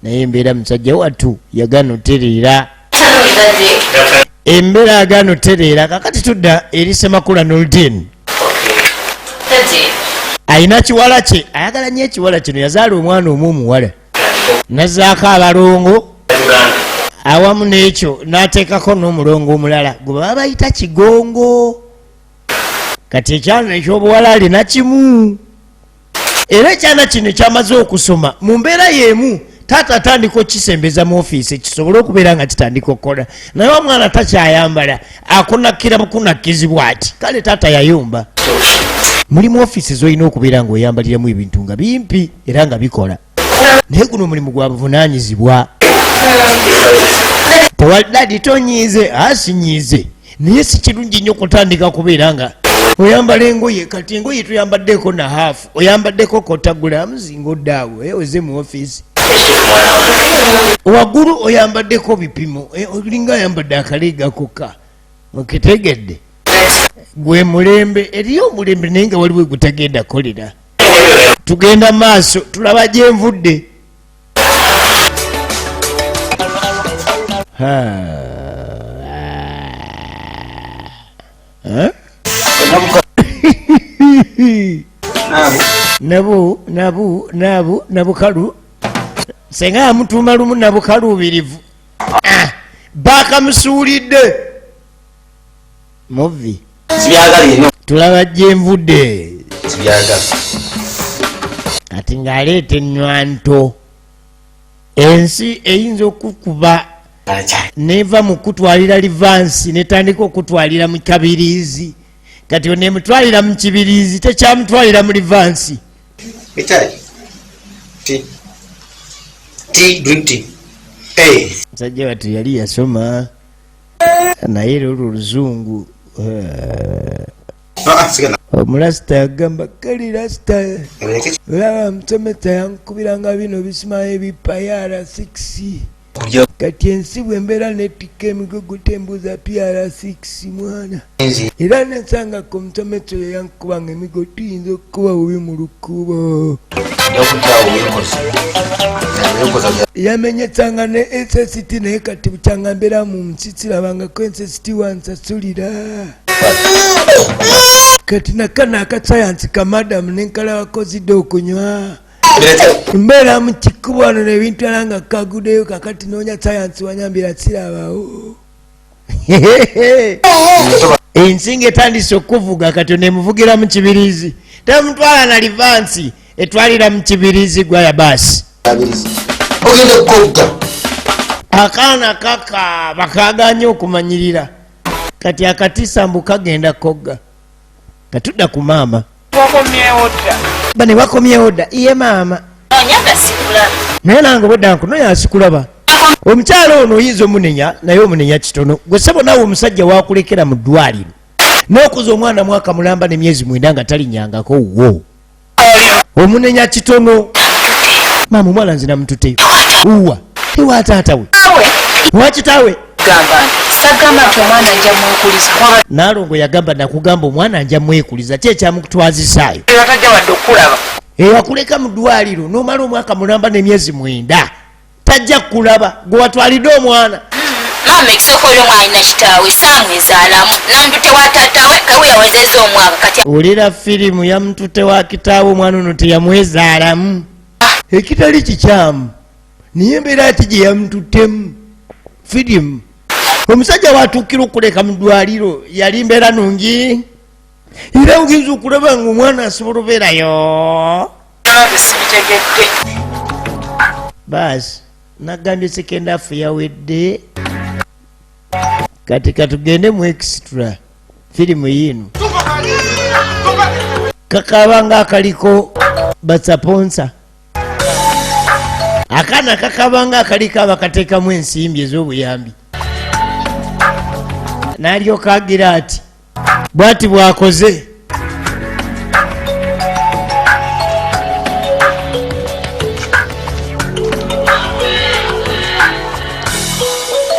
naye embeera musajja wattu yagaana otereera, embeera agaana otereera. Kakati tudda eri Semakula Noldin, alina kiwala kye ayagala nnyo ekiwala kino. Yazaala omwana omu omuwala nazaako abalongo awamu n'ekyo n'ateekako n'omulongo omulala gwe baba bayita Kigongo. Kati ekyana ekyobuwala alina kimu, era ekyana kino kyamaze okusoma mu mbeera y'emu. Taata atandika okukisembeza mu ofiisi kisobole okubeera nga kitandika okukola, naye omwana takyayambala, akunakira bukunakizibwa ati. Kale taata yayumba. Mulimu ofiisi z'olina okubeera ng'oyambaliramu ebintu nga bimpi era nga bikola, naye guno omulimu gwa buvunaanyizibwa. Tewali tonyiize, asinyiize, naye si kirungi nnyo kutandika kubeera nga oyambala engoye. Kati engoye toyambaddeko na haafu, oyambaddeko kotagulamuzi ng'oddaawo oze mu ofiisi. Waggulu oyambaddeko bipimo, olinga ayambadde akaleega kokka. Okitegedde gwe mulembe, eriyo omulembe naye nga waliwo gutagenda kolera. Tugenda maaso tulaba gyenvudde. Nabu nabu nabu Nabukalu senga yamutuuma lumu Nabukaluubirivu, bakamusuulidde muvi. Tulaba gyenvudde kati ng'aleeta ennywanto. Ensi eyinza okukuba neva mu kutwalira livansi netandika okutwalira mu kabiriizi. Kati onemutwalira mu kibiriizi, tekyamutwalira mu livansi. Musajja wattu yali yasoma naye era olwo oluzungu. Omulasita yagamba kali lasita olaba musomesa yankubiranga bino bisimayo ebipayara 6. Kati ensi bwembeera netikka emigogo tembuuza PR6 mwana. Era nensanga ku musomesa oyo yankubanga emigo tuyinza okukuba bubi mu lukubo. Yamenyesanga ne SST, naye kati bukyanga mbeera mu nsi sirabangako SST wansasulira. Kati nakano akasayansi ka madamu nenkalabako zidde okunywa. Mbeera mu kikubo wano nebintwala nga kaguddeyo kakati noonya sayansi wanyambira sirabawo. Ensinga etandise okuvuga kati nemuvugira mu kibirizi. Temutwala na livansi etwalira mu kibirizi gwaya baasi. Ogenda kukogga. Akaana kakaaba kaganye okumanyirira. Kati akatisa mbu kagenda kogga. Katudda ku maama. Wakomyewo dda. Bane wakomyewo dda. Iye maama. Naye nange obwedda nkunoonya asikulaba. Omukyala ono oyinza omunenya naye omunenya kitono. Gwe ssebo naawe omusajja wakulekera mu ddwaliro n'okuza omwana mwaka mulamba n'emyezi 9 nga talinyangako wo. Omunenya kitono. Maama omwana nze namututeyo. Uwa. Ewa taata we. Wa kitaawe. Gamba nti sagamba nti omwana nja mwekuliza. Nalongo yagamba nakugamba omwana nja mwekuliza. Ki ekyamutwazisaayo? Era tajja wadde okukulaba. Eyakuleka mu ddwaliro n'omala omwaka mulamba n'emyezi 9. Tajja kukulaba gwe watwalidde omwana. Maama ekisooka oli omwana alina kitaawe saamwezaalamu nandute wa taata we kawe yawezezza omwaka kati. Olera firimu yamutute wa kitaawe omwana ono teyamwezaalamu. Ekitali kikyamu naye embeera ki gye yamututtemu firimu. Omusajja watuukira okuleka mu ddwaliro yali mbeera nungi era oyinza okulaba ng'omwana asobola obeerayo. Baasi nagambye second half yawedde kati katugende mu extra firimu yiino. Kakaba ng'akaliko basaponsa. Akaana kakaba ng'akaliko abakateekamu ensimbi ez'obuyambi. N'alyoka agira ati bw'ati bw'akoze.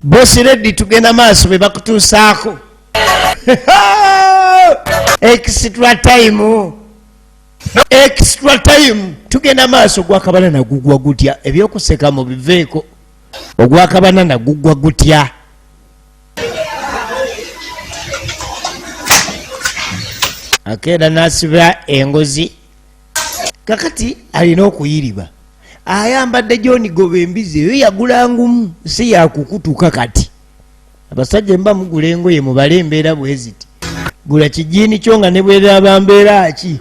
Bosi Reddy tugenda maaso be bakutuusaako. Extra time. Extra time. Tugenda maaso gwakabanana gugwa gutya? Ebyokuseka mu biveeko. Ogwakabanana gugwa gutya? Akeera n'asiba engozi. Kakati alina okuyiriba. Ayambadde John Goba embizi eyo yagula ngumu si yakukutuka kati. Abasajja mba mugula engoye mubale embeera bwe ziti. Gula kijiini kyo nga ne bw'eraaba mbeera ki.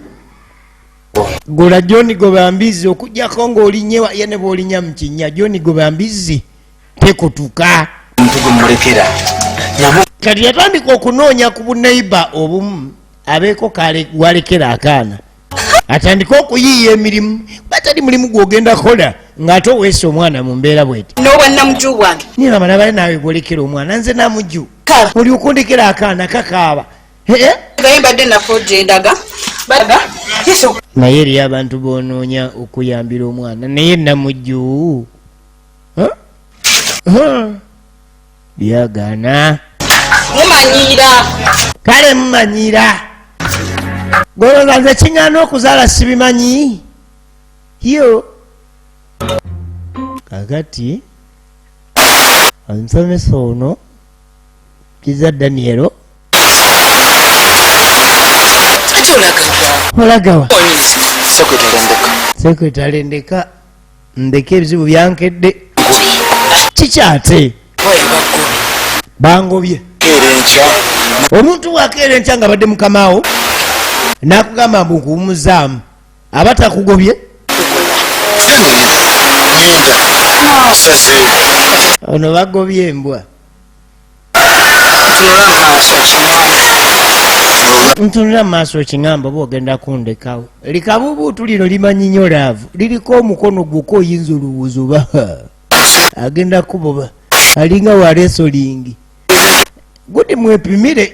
Gula John Goba mbizi okuggyako ng'olinnye ye ne bw'olinnya mu kinnya John Goba mbizi tekutuka. Omuntu mulekera. Kati yatandika okunoonya ku buneiba obumu abeeko kale walekera akaana. Atandike okuyiiya emirimu batali mulimu gw'ogenda kukola ng'ate oweesa omwana mu mbeera bw'eti. N'obwannamujju bwange. Naye maama nabale naawe gw'olekera omwana nze namujju. Kaba. Oli okundekera akaana kakaaba. Eh? Naye mbadde nafo gye ndaga. Baga. Yesu. Naye eriyo abantu b'onoonya okuyambira omwana naye namujju. Huh? Huh? Byagaana. Mumanyiira. Kale mumanyiira. Golooza nze kiŋŋaana okuzaala sibimanyi. Yo. Kakati omusomesa ono Kiza Daniel. Olagawa. Secretary ndeka. Ndeka ebizibu byankedde. Kikyate. Bangobye. Omuntu wakeera enkya nga badde mukamaawo n'akugamba mbu nkuwummuzaamu aba takugobye. Ono bagobye embwa. Ntunula mu maaso okiŋŋamba oba ogenda kundekawo. Likabuubuutu lino limanyi nnyo laavu. Liriko omukono gwokka oyinza olowooza oba agenda kuboba. Alinga wa wrestling. Gudi mwepimire.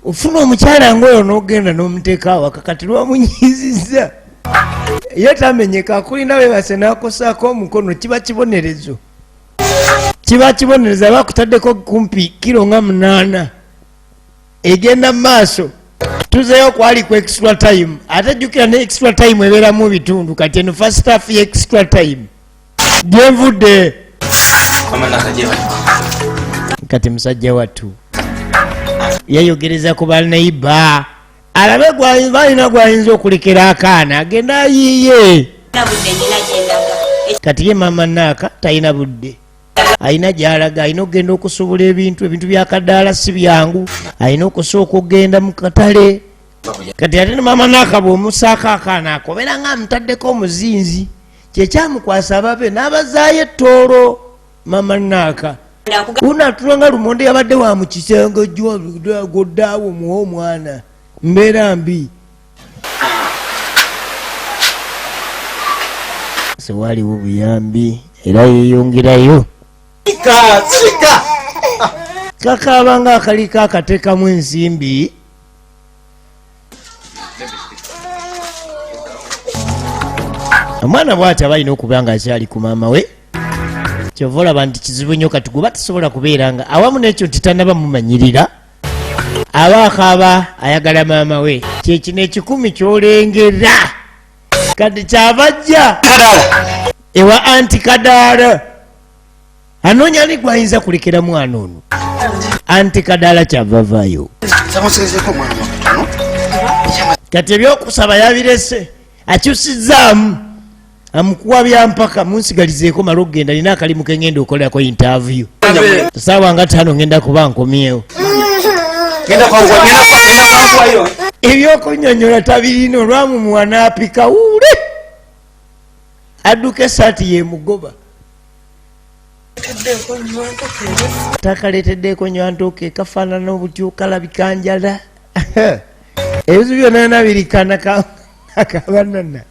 Ofuna omukyala ng'oyo n'ogenda n'omuteeka awaka kati lwamunyiizizza. Ye tamenyeka akulina weebase n'akosaako omukono kiba kibonerezo. Kiba kibonerezo aba akutaddeko kumpi kiro nga 8. Egenda mu maaso. Tuzeeyo kwali ku extra time. Ate jjukira ne extra time ebeeramu ebitundu kati eno first half ye extra time. Gye nvudde. Kati musajja wattu yayogereza ku baneiba. Alabe gwalina gwayinza okulekera akaana agenda ayiiye. Kati ye maama Naaka talina budde, alina gy'alaga, alina okugenda okusobola ebintu, ebintu bya kadaala si byangu, alina okusooka okugenda mu katale. Kati ate ne maama Naaka bw'omusaako akaana ako obeera nga amutaddeko omuzinzi, kyekyamukwasa ababe n'abazaayo ettoolo. Maama Naaka unatula nga lumonde yabadde wa mu kisenge goddaawo muwe omwana, mbeera mbi. Sewaliwo buyambi era yeyongerayo kakaaba nga akaliko akateekamu ensimbi. Omwana bw'ati aba alina okuba nga akyali ku maama we, kyova olaba nti kizibu nnyo kati guba tasobola kubeera nga awamu n'ekyo nti tannaba mumanyirira, aba akaaba ayagala maama we. Kyekino ekikumi ky'olengera kati kyava ajja ewa anti Kadaala anoonya ani gwayinza kulekera mwana ono. Anti Kadaala kyava avaayo kati ebyokusaba yabirese, akyusizaamu amukuwa byampaka munsigalizeeko mala okugenda nina akalimu kengenda okolerako interview saawa nga 5 ngenda kuba nkomyewo. Ebyokunyonyola tabirina, olwamumuwa n'apika wule adduka esaati yemugoba. Takaleeteddeeko nywantoke kafaanana obutyo kalabika njala. Ebizibu byonna byonna biri kana kabanana.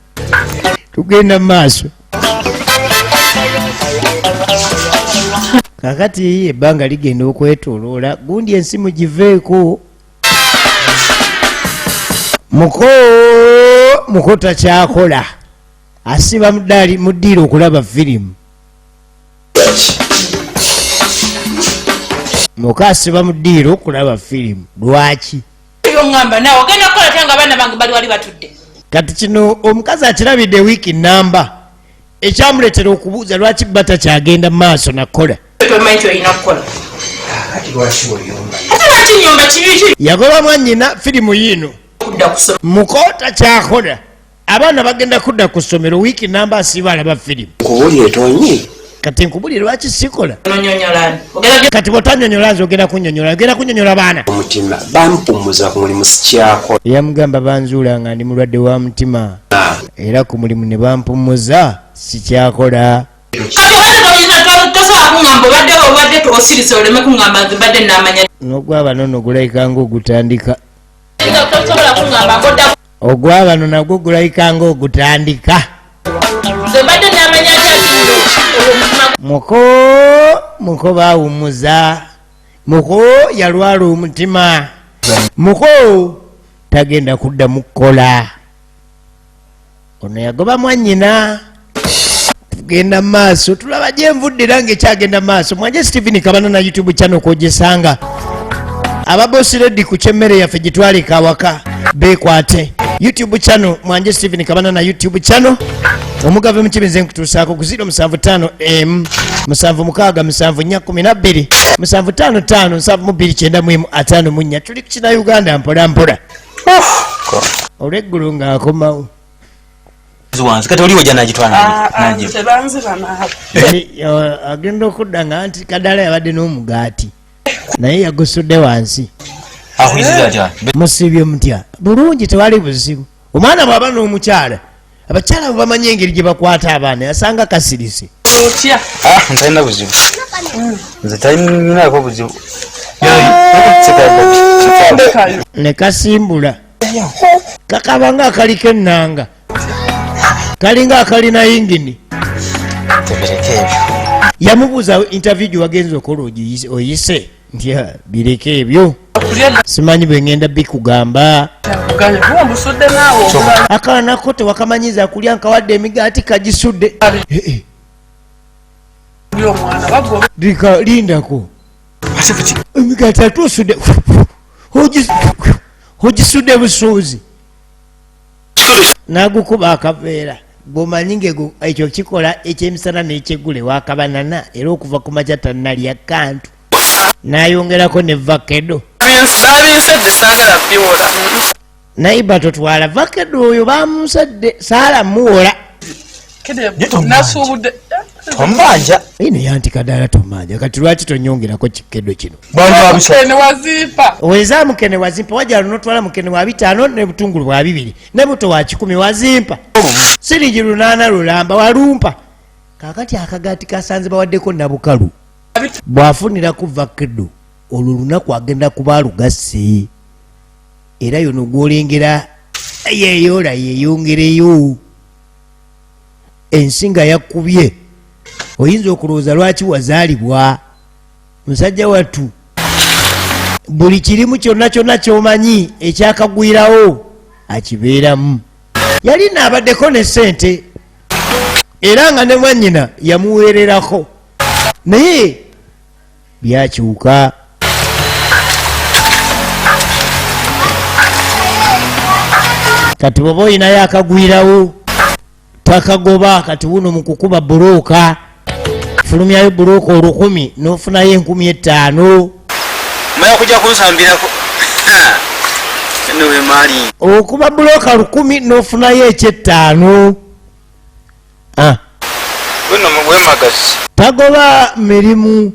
Tugenda mu maaso. Kakati ebbanga ligenda okwetooloola gundi ensi mugiveeko. Muko muko takyakola, asiba mu ddiiro okulaba firimu. Muko asiba mu ddiiro okulaba firimu lwaki? Ngamba nawe ogenda kukola tya nga abaana bange bali wali batudde? Kati kino omukazi akirabidde wiiki namba ekyamuleetera okubuuza lwaki bba takyagenda mu maaso nakukola. Tomanyi ky'olina kukola. Ate lwaki nnyumba kibi ki? Yagoba mwannyina firimu yiino. Kudda ku ssomero. Muko takyakola, abaana bagenda kudda ku ssomero wiiki namba asiiba alaba firimu. Nkubulire tonyi. Kati nkubulire lwaki sikola? Onyonyola. Ogenda Kati bw'otanyonyola nze ogenda kunnyonnyola, ogenda kunnyonnyola baana. Omutima bampummuza ku mulimu sikyakola. Yamugamba banzuula nga ndi mulwadde wa mutima era ku mulimu ne bampummuza sikyakola. Kati obadde toyina, tosobola kuŋŋamba obadde obadde osirise oleme kuŋŋamba nze mbadde naamanya. N'ogwabano nno gulabika ng'ogutandika. Tosobola kuŋŋamba ng'odda. Ogwabano nagwo gulabika ng'ogutandika. Nze mbadde naamanya nti ati omutima. Muko muko baawummuza, muko yalwala omutima, muko tagenda kuddamu kukola. Ono yagoba mwannyina. Tugenda mu maaso tulaba gye nvudde era ng'ekyagenda mu maaso. Mwanje Stephen Kabana na YouTube channel kw'ogisanga. Ababosi ready ku ky'emmere yaffe gitwaleka awaka beekwate. YouTube channel Mwanje Stephen Kabana na YouTube channel omugave mu kibi nze nkutuusaako ku 075 M 76 74 12 755 72 91 54. Tuli ku kina Uganda mpola mpola. Olweggulo ng'akomawo. Wansi kati oliwo gyanagitwala. Tebanziba naawe. Agenda okudda nga nti Kadaala yabadde n'omugaati naye yagusudde wansi. Akuyisiza atya? Musibye mutya? Bulungi, tewali buzibu. Omwana bw'aba n'omukyala, abakyala bwe bamanyi engeri gye bakwata abaana, yasanga kasirise. Otya? Ntalina buzibu. Nze talinaako buzibu. Ne kasimbula kakaba nga akaliko ennanga, kalinga akalina yingini. Tebireke ebyo. Yamubuuza interview gye wagenza okola oyise nti bireke ebyo, simanyi bwe ngenda bikugamba. Akaana ko tewakamanyiza kulya, nkawadde emigaati kagisudde. Lika lindako emigaati atuusudde ogisudde busuuzi n'agukuba akaveera. Bw'omanyi ng'ego ekyo kikola ekyemisana n'ekyeggule wakabanana era okuva ku makya tannalya kantu, n'ayongerako ne vakedo. Babinsedde saagala biwola. Nayiba totwala vakedo oyo bamusadde saala muwola. Nasuubudde. Tombanja. Ino yanti kadala tombanja. Kati lwaki tonyongerako kikedo kino? Mukene wazimpa. Weza mukene wazimpa wajja notwala mukene wa 5 ne butungulu bwa 2 ne buto wa 10 wazimpa. Siringi 8 lulamba walumpa. Kakati akagati kasanze bawaddeko nabukalu. Bwafunira kuva kedo olwo lunaku agenda kuba lugase. Era yono gwolengera yeyola yeyongereyo. Ensinga yakubye. Oyinza okulowooza lwaki wazaalibwa musajja wattu. Buli kirimu kyonna kyonna ky'omanyi ekyakagwirawo akibeeramu. Yalina abaddeko ne ssente era nga ne mwannyina yamuweererako, naye byakyuka. Kati bw'oba olinayo akagwirawo takagoba. Kati wuno mu kukuba bulooka fulumyayo bulooka 1000 n'ofunayo 5000. Maya kujja kunsambirako. Nno maali. Okuba bulooka 1000 n'ofunayo eky'ettaano. Weno wemagazi. Tagoba mirimu.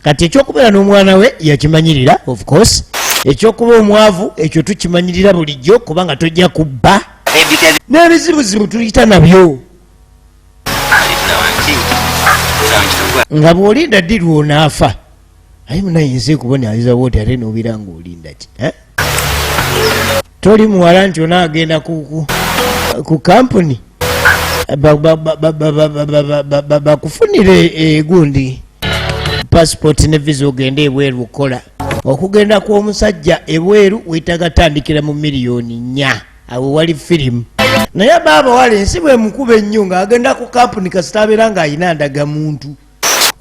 Kati ekyokubeera n'omwana we yakimanyirira, of course. Ekyokuba omwavu ekyo tukimanyirira bulijjo kubanga tojja kubba. N'ebizibuzibu tuyita nabyo. Nga bw'olinda ddi lw'onaafa. Aye munayinza ekubonyayiza bw'oti ate n'obeera ng'olinda ki? Toli muwala nti onaagenda ku kampuni bakufunire egundi passport ne visa ogende ebweru okukola. Okugenda kw'omusajja ebweru weetaaga tandikira mu miliyoni 4. Awo wali firimu. Naye baaba wali ensi bw'emukuba ennyo ng'agenda ku kampuni kasita abeera ng'alina ndagamuntu.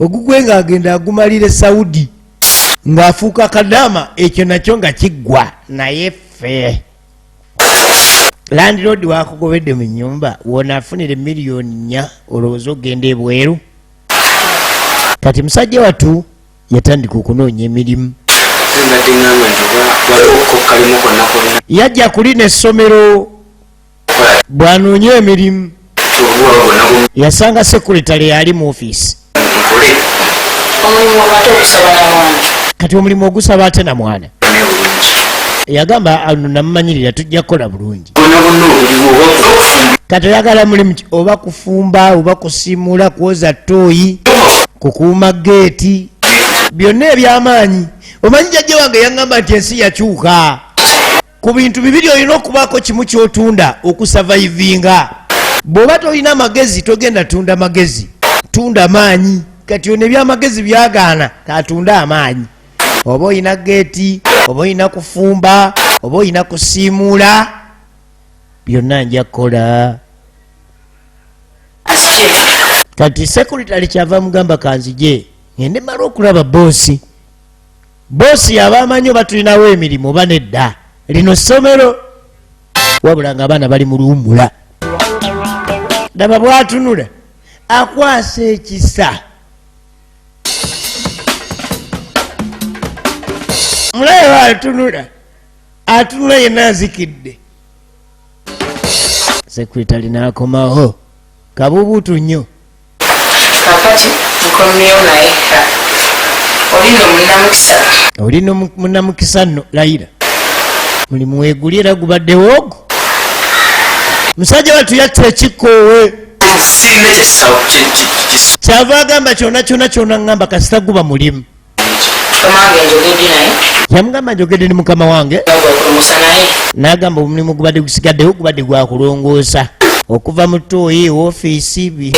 Ogugwe ng'agenda agumalira e Saudi ng'afuuka kadaama, ekyo nakyo nga kiggwa. Naye ffe landlord wakugobedde mu nnyumba w'onaafunira miliyoni 4 olowooza ogenda ebweru. Kati musajja wattu yatandika okunoonya emirimu. Yajja kulina essomero bw'anoonya emirimu. Yasanga sekuritale yali mu ofiisi. Kati omulimu ogusaba ate na mwana. Yagamba ano namumanyirira tujja kukola bulungi. Kati oyagala mulimu ki? Oba kufumba, oba kusimula, kwoza ttooyi, kukuuma geeti, byonna eby'amaanyi. Omanyi jjajja wange yaŋŋamba nti ensi yakyuka. Ku bintu bibiri olina okubaako kimu ky'otunda okusavaivinga. Bw'oba tolina magezi togenda tunda magezi, tunda maanyi. Kati ono ebyamagezi byagaana katunde amaanyi. Oba olina geeti, oba olina kufumba, oba olina kusiimuula, byonna nja kukola. Kati sekuritale kyava mugamba kanzije ngende mala okulaba boosi. Boosi yaba amanyi oba tulinawo emirimu oba nedda. Lino ssomero wabula ng'abaana bali mu luwummula. Laba bw'atunula akwasa ekisa. Mulabe bw'atunula, atunula yenna azikidde. Sekuritale n'akomawo kabubuutu nnyo. Kakati nkomyewo naye oli nno munnamukisa. Oli nno munnamukisa nno layira. Mulimu weeguli era gubaddewo ogwo. Musajja wattu yatta ekikoowe. Kyava agamba kyonna kyonna kyonna ŋŋamba kasita guba mulimu. Yamugamba njogedde ne mukama wange. N'agamba omulimu gubadde gusigaddewo gubadde gwa kulongoosa. Okuva mu ttooyi, ofiisi,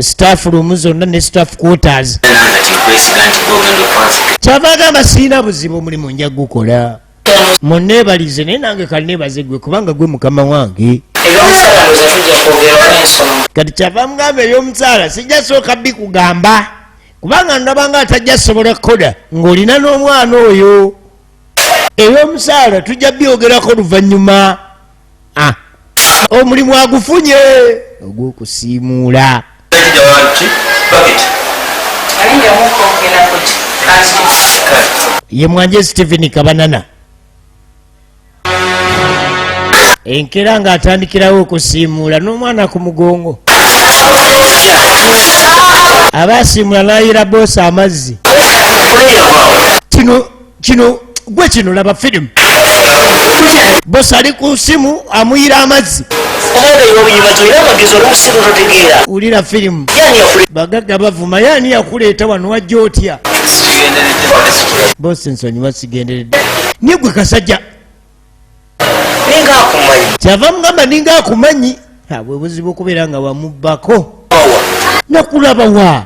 staff room zonna ne staff quarters. Kyava agamba sirina buzibu omulimu nja gukola. Munneebalize naye nange kanneebaze gwe kubanga gwe mukama wange. Kati kyava mugamba eby'omusaala sijja sooka bikugamba kubanga ndaba nga atajja sobola kukola ng'olina n'omwana oyo. Eby'omusaala tujja byogerako luvannyuma. Omulimu agufunye ogw'okusiimuula. Ye Mwanje Stephen Kabanana. Enkeera ng'atandikirawo okusiimuula n'omwana ku mugongo. Aba asiimula n'ayiira boosi amazzi. Kino kino gwe kino laba firimu. Bosi ali ku simu amuyira amazzi. Wulira firimu. Bagagga bavuma yaani yakuleeta wano wajja otya? Bosi nsonyiwa sigenderedde. Naye gwe kasajja Ninga akumanyi. Kyava mugamba ninga akumanyi. Ha, bwe buzibu okubeera nga wamubbako. Nakulaba wa?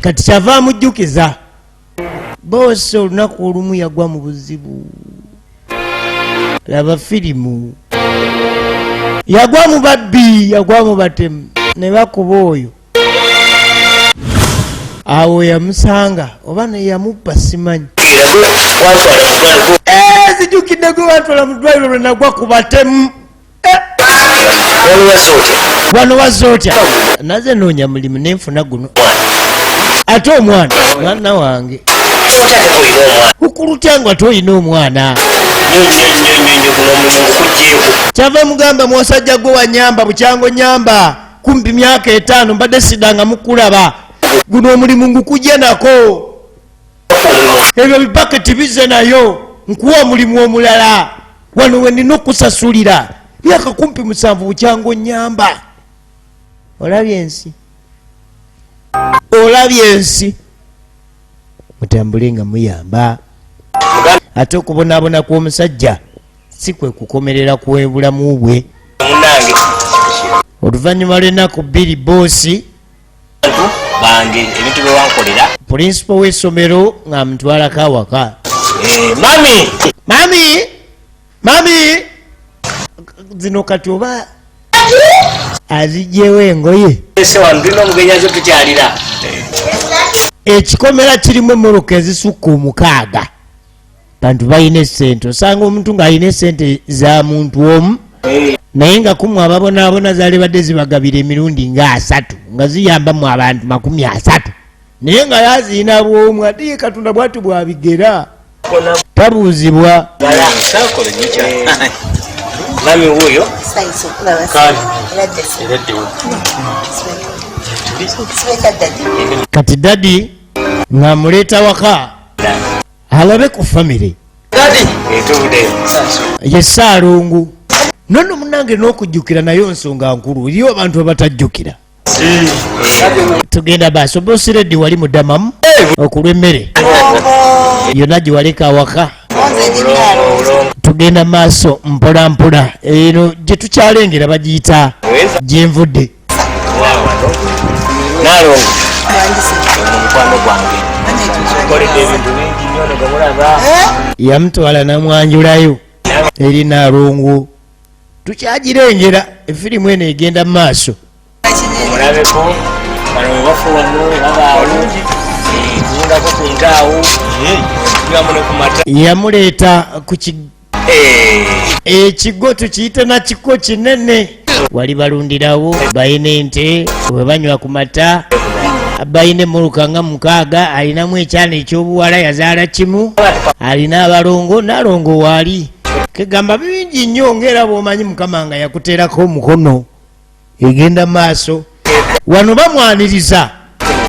Kati kyava amujjukiza. Boosi olunaku olumu yagwa mu buzibu. Laba firimu. Yagwa mu babbi, yagwa mu batemu ne bakuba oyo. Awo yamusanga oba neyamubba simanyi. Zijjukidde gwe wantwala mu ddwaliro lwe nagwa ku batemu. Wano wazze otya? Naze noonya mulimu ne nfuna guno. Ate omwana mwana wange. Ukulutya nga tolina omwana. Kyava mugamba mwosajja gwe wanyamba bukyango nyamba kumpi myaka 5 mbadde sidanga mukulaba. Guno omulimu ngukujja nako. Ebyo bipaketi bize nayo nkuwa omulimu omulala. Wano we nina okusasulira myaka kumpi 7 bukyango nyamba. Olabye ensi. Olabye ensi. Mutambule nga muyamba. Ate okubonaabona kw'omusajja si kwe kukomerera kw'obulamu bwe. Oluvannyuma lw'ennaku 2 boosi bange ebintu bye wankolera. Pulinsipo w'essomero ng'amutwalako awaka. Mami! Mami! Mami! Zino kati oba azigyewo engoye. Ese wano tulina omugenyi azze tukyalira. Ekikomera kirimu emmotoka ezisukka 6. Bantu balina essente. Osanga omuntu ng'alina essente za muntu omu, naye nga kumwe ababonaabona zaalibadde zibagabira emirundi nga 3, nga ziyambamu abantu 30. Naye nga yaziina bw'omu, ate ye Katonda bw'atyo bw'abigera. Tabuuzibwa. Mami wuuyo. Kati dadi ng'amuleeta waka alabe ku famire. Ye Ssaalongo. Nonno munnange n'okujjukira nayo nsonga nkulu, eriyo abantu abatajjukira. Tugenda baaso, bosi Reddy wali mudamamu okulwa emmere yonna gye waleka awaka. Tugenda maaso mpola mpola, eno gye tukyalengera bagiyita gye nvudde. Nalongo mukwano gwange nkoledde ebintu bingi nnyo ne gemulaba. Yamutwala namwanjulayo eri Nalongo. Tukyagirengera efirimu eno egenda mu maaso. Mulabeko bano bwe bafa wano babaawo, tulundako ku ntaawo, tunywamu ne ku mata. Yamuleeta ku ekigo tukiyite na kiko kinene. Wali balundirawo, balina ente, bwe banywa ku mata, balina emmuluka nga 6, alinamu ekyana eky'obuwala yazaala kimu, alina abalongo, n'alongo waali. Kegamba bingi nnyo ng'era bw'omanyi Mukama nga yakuteerako omukono. Egenda maaso. Wano bamwaniriza.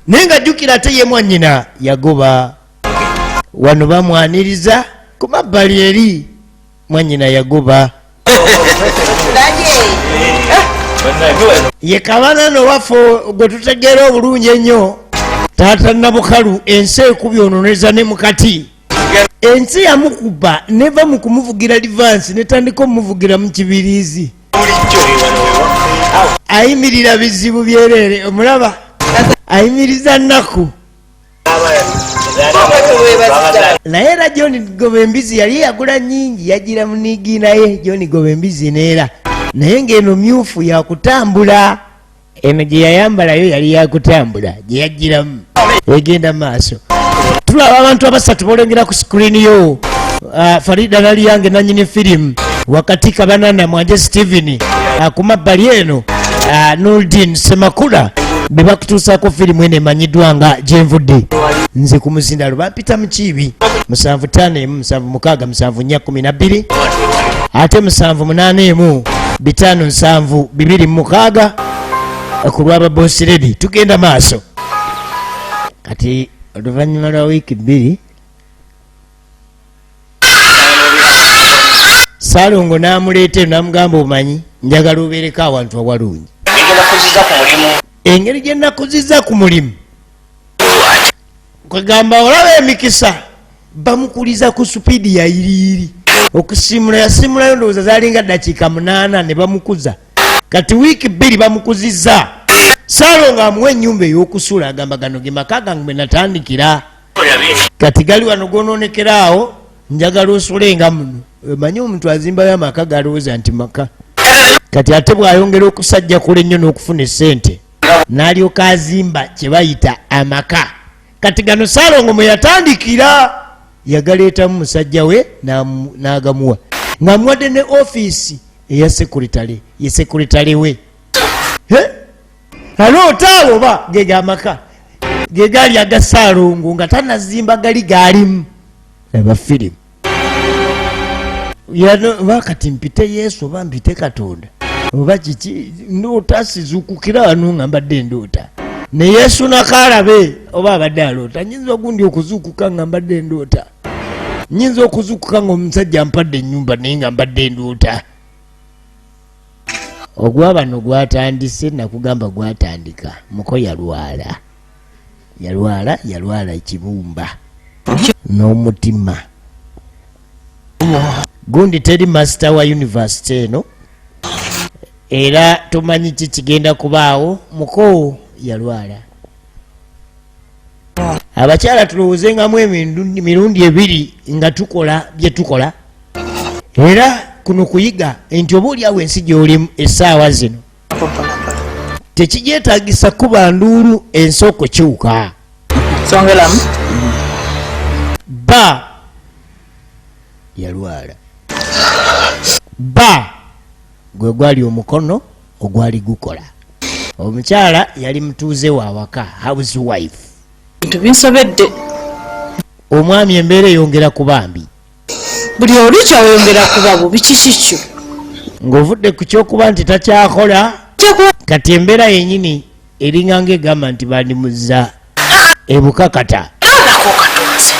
Naye nga jjukira ate ye mwannyina yagoba. Wano bamwaniriza ku mabbali eri mwannyina yagoba. Ye kabana no waffe gwe tutegeera obulungi ennyo, taata Nabukalu, ensi ekubye ononeza ne mukati. Ensi yamukuba neva mu kumuvugira livansi netandika omuvugira mu kibiriizi. Ayimirira bizibu byereere, omulaba ayimiriza nnaku. Naye era John Gobembizi yali yagula nnyingi, yagira munigi naye John Gobembizi neera. Naye ng'eno myufu yakutambula. Eno gye yayambalayo yali yakutambula, gye yagiramu egenda maaso. Tulaba abantu abasatu bolengera ku screen yo. Farida Naliyange nannyini firimu, wakati Kabanana Mwanje Steven, ku mabbali eno, Nurdin Semakula be bakutuusaako firimu eno emanyiddwa nga Gyenvudde. Nze ku muzindalo bampita Mukiibi. 7 5 1 7 6 7 4 12. Ate 781 57 26 ku lwaba Boss Lady. Tugenda maaso kati oluvannyuma lwa wiiki 2 Ssalongo n'amuleeta eno n'amugamba, omanyi njagala obeereko awantu awalungi. Engeri gye nakuziza ku mulimu, kwegamba olaba emikisa bamukuliza ku supiidi ya yiriyiri. Okusimula yasimulayo ndowooza zalinga ddakiika 8 ne bamukuza. Kati wiiki 2 bamukuzizza. Ssalongo amuwa ennyumba ey'okusula, agamba gano ge maka gange mwe natandikira. Kati gali wano gonoonekera awo, njagala osulenga muno. Omanyi omuntu azimbayo amaka galowooza nti maka. Kati ate bw'ayongera okusajjakula ennyo n'okufuna essente, n'alyoka azimba kye bayita amaka. Kati gano Ssalongo mwe yatandikira yagaleetamu musajja we n'agamuwa, ng'amuwadde ne ofiisi eya sekuritale, ye sekuritale we. Aloota awo oba ge gamaka ge gaali aga Ssalongo nga tanazimba gali gaalimu aba firimu. Oba kati mpite Yesu oba mpite Katonda oba kiki, ndoota sizuukukira wano nga mbadde ndoota. Ne Yesu nakaalabe oba abadde aloota. Nyinza ogundi okuzuukuka nga mbadde ndoota, nyinza okuzuukuka nga omusajja ampadde ennyumba naye nga mbadde ndoota. Ogwa bano gwatandise, nakugamba gwatandika muko yalwala, yalwala, yalwala ekibumba n'omutima. Gundi teri master wa university eno, era tomanyi ki kigenda kubaawo. Muko yalwala. Abakyala tulowoozengamu emirundi ebiri nga tukola bye tukola, era kuno kuyiga nti oba oliawo ensi gy'olimu essaawa zino tekigyetaagisa kuba nduulu ensi okukyuka. Songelamu. Ba yalwala, ba gwe gwali omukono ogwali gukola. Omukyala yali mutuuze wa waka, housewife. Bintu binsobedde. Omwami embeera eyongera kuba mbi. Buli olukya oyongera kuba bubi. Kiki kyo? Ng'ovudde ku kyokuba nti takyakola, kati embeera yennyini eringa ng'egamba nti bandimuzza ebukakata. Nako katonze.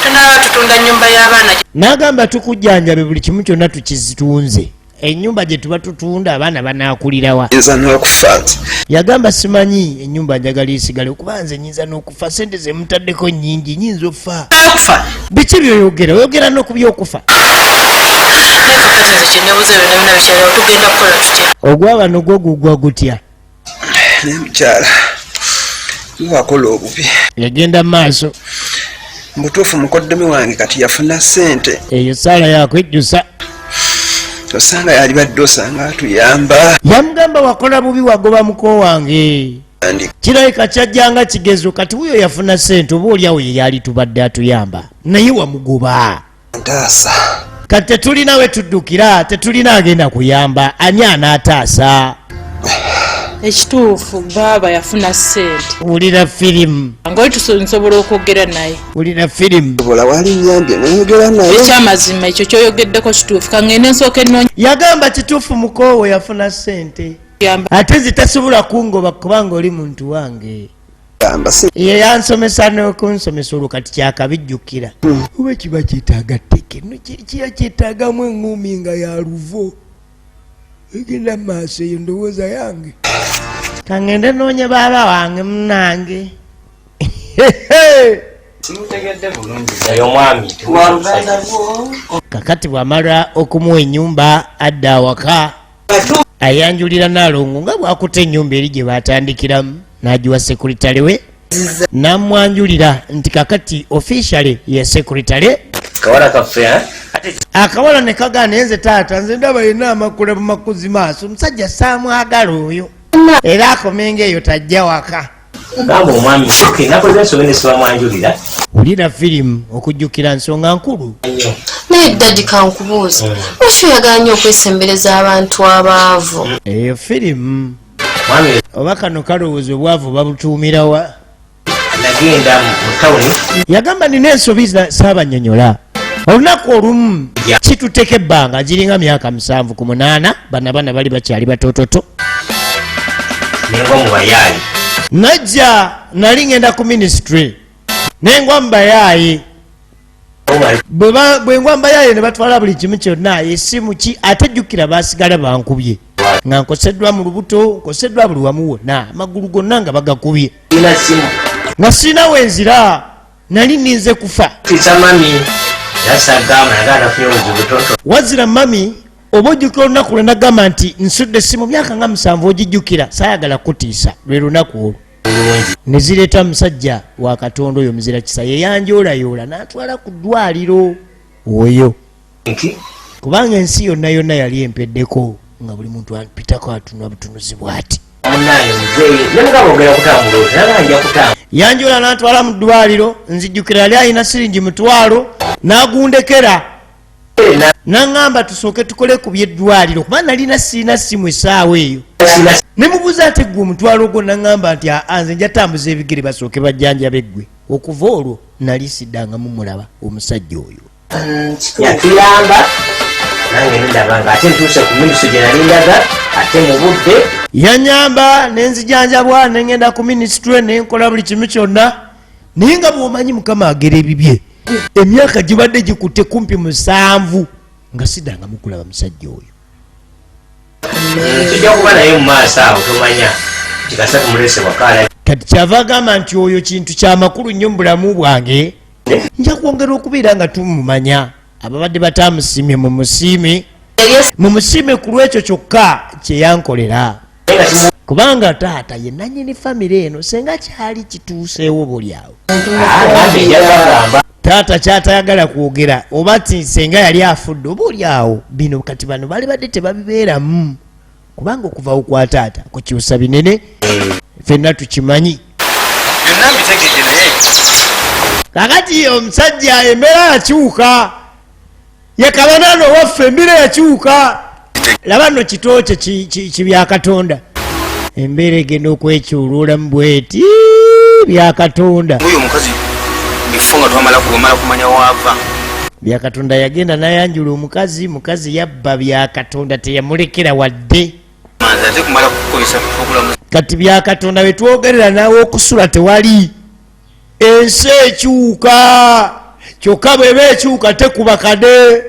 Tunaba tutunda nnyumba y'abaana. N'agamba tukujjanjabe buli kimu kyonna tukizitunze. Ennyumba gye tuba tutunda abaana banaakulirawa? Nyinza n'okufa nti. Yagamba simanyi ennyumba njagala esigale kuba nze nyinza n'okufa, sente ze mutaddeko nnyingi, nyinza okufa. Okufa. Biki byoyogera? Oyogera n'okubyokufa. Naye kakati nze kye neebuuza, byonna byonna bikyaliwo, tugenda kukola tutya? Ogwa bano gwo gugwa gutya? Naye mukyala wakola obubi. Yagenda mu maaso. Mubutuufu mukoddomi wange kati yafuna ssente. Eyo saala yakwejjusa. Osanga yalibadde osanga atuyamba. Yamugamba wakola bubi, wagoba muko wange. Kirabika kyajjanga kigezo, kati wuyo yafuna ssente, oba oliawo ye yali tubadde atuyamba, naye wamugoba. Ntaasa. Kati tetulina we tuddukira, tetulina agenda kuyamba, ani anaataasa? Ekituufu baaba yafuna ssente. Wulira firimu. Ngaoli nsobola okwogera naye. Wulira firimu. Bola walinyambye noyogera naye. Ekyamazima ekyo kyoyogeddeko kituufu, kaŋŋende nsooka ennoonya. Yagamba kituufu mukoowe yafuna ssente, ate zitasobola kungoba kubanga oli muntu wange. Gamba si. Ye yansomesa n'okunsomesa, olwo kati kyakabijjukira. Oba kiba kyetaaga tteke no kiba kyetaagamu eŋŋumi nga ya luvo egenda mu maaso. Eyo ndowooza yange, kaŋŋende noonye baaba wange munange. Simutegedde bulungi naye omwami. Kakati bw'amala okumuwa ennyumba adda awaka, ayanjulira Naalongo nga bw'akuta ennyumba eri gye batandikiramu, n'agiwa sekuritale we, n'amwanjulira nti kakati officially ye sekuritale. Kawala kaffe eh? Ate Akawala ne kagaana, naye nze taata nze ndaba yenna amakula bumakuzi maaso, omusajja saamwagala oyo, era akomenga eyo tajja waka. Gamba omwami okay, nakoze ensobi ne sibamwanjulira. Wulira firimu, okujjukira nsonga nkulu. Nnyo. Naye daddy, kankubuuza, lwaki oyagala nnyo okwesembereza abantu abaavu? Eyo firimu. Mwami Oba kano kalowooza obwavu babutuumirawa? Nagenda mu tawuni. Yagamba nina ensobi saabanyonyola. Olunaku olumu kituteka ebbanga giringa myaka 7 ku 8, bana bana bali bakyali batototo. Nengwa mu bayaayi. Najja nali ngenda ku ministry nengwa mu bayaayi. Bwe ngwa mu bayaayi ne batwala buli kimu kyonna, essimu ki, ate jjukira baasigala bankubye nga nkoseddwa mu lubuto, nkoseddwa buli wamu wonna, amagulu gonna nga bagakubye. Sirina ssimu. Nga sirina we nzira, nali nninze kufa. Tiisa mami, era sagamba naye anafunye obuzibu toto. Wazira mami, oba ojjukira olunaku lwe nagamba nti nsudde essimu myaka nga 7 ogijjukira, saayagala kutiisa, lwe lunaku olwo. Ne zireeta musajja wa Katonda oyo muzira kisa, ye yanjoolayoola n'atwala ku ddwaliro oyo. Nki? Kubanga ensi yonna yonna yali empeddeko, nga buli muntu ampitako atunula butunuzi bw'ati. Munnange muzeeyi, ne mugamba ogenda kutambula otya? Nagamba nja kutambula. Yanjoola n'antwala mu ddwaliro, nzijjukira yali alina siringi 5,000 n'agundekera. N'aŋŋamba tusooke tukole ku by'eddwaliro kuba nalina sirina ssimu essaawa eyo. Ne mubuuza ate ggwe omutwalo gwo, n'aŋŋamba nti aa, nze nja tambuza ebigere basooke bajjanjabe ggwe. Okuva olwo nali siddangamu mulaba omusajja oyo. Yatuyamba nange ndaba nga ate ntuuse ku minisitule gye nali ndaga ate mu budde. Yanyamba ne nzijanjabwa ne ngenda ku minisitule ne nkola buli kimu kyonna, naye nga bw'omanyi Mukama agera ebibye. Emyaka gibadde gikutte kumpi 7 nga siddangamu kulaba musajja oyo. Tujja kuba naye mu maaso awo, tomanya kikasa tumulese wakaala. Kati kyava agamba nti oyo kintu kya makulu nnyo mu bulamu bwange, nja kwongera okubeera nga tumumanya. Ababadde bataamusiimye mumusiime, mumusiime ku lw'ekyo kyokka kye yankolera, kubanga taata ye nannyini famire eno, senga kyali kituuseewo buli awo. Taata kyatayagala kwogera oba ti senga yali afudde oba oli awo. Bino kati bano bali badde tebabibeeramu, kubanga okuva kwa taata kukyusa binene, ffenna tukimanyi. Byonna mbitegedde naye. Kakati omusajja embeera yakyuka, ye kabanana owaffe embeera yakyuka. Laba nno kitooke kibya Katonda, embeera egenda okwekyuluulamu bweti bya Katonda. Oyo omukazi bifo nga twamala kumala kumanya waava. Bya Katonda yagenda n'ayanjula omukazi, mukazi yabba bya Katonda teyamulekera wadde. Manzi ate kumala kukozesa obulamu. Kati bya Katonda bwe twogerera naawe okusula tewali. Ensi ekyuka, kyokka bw'eba ekyuka tekuba kade.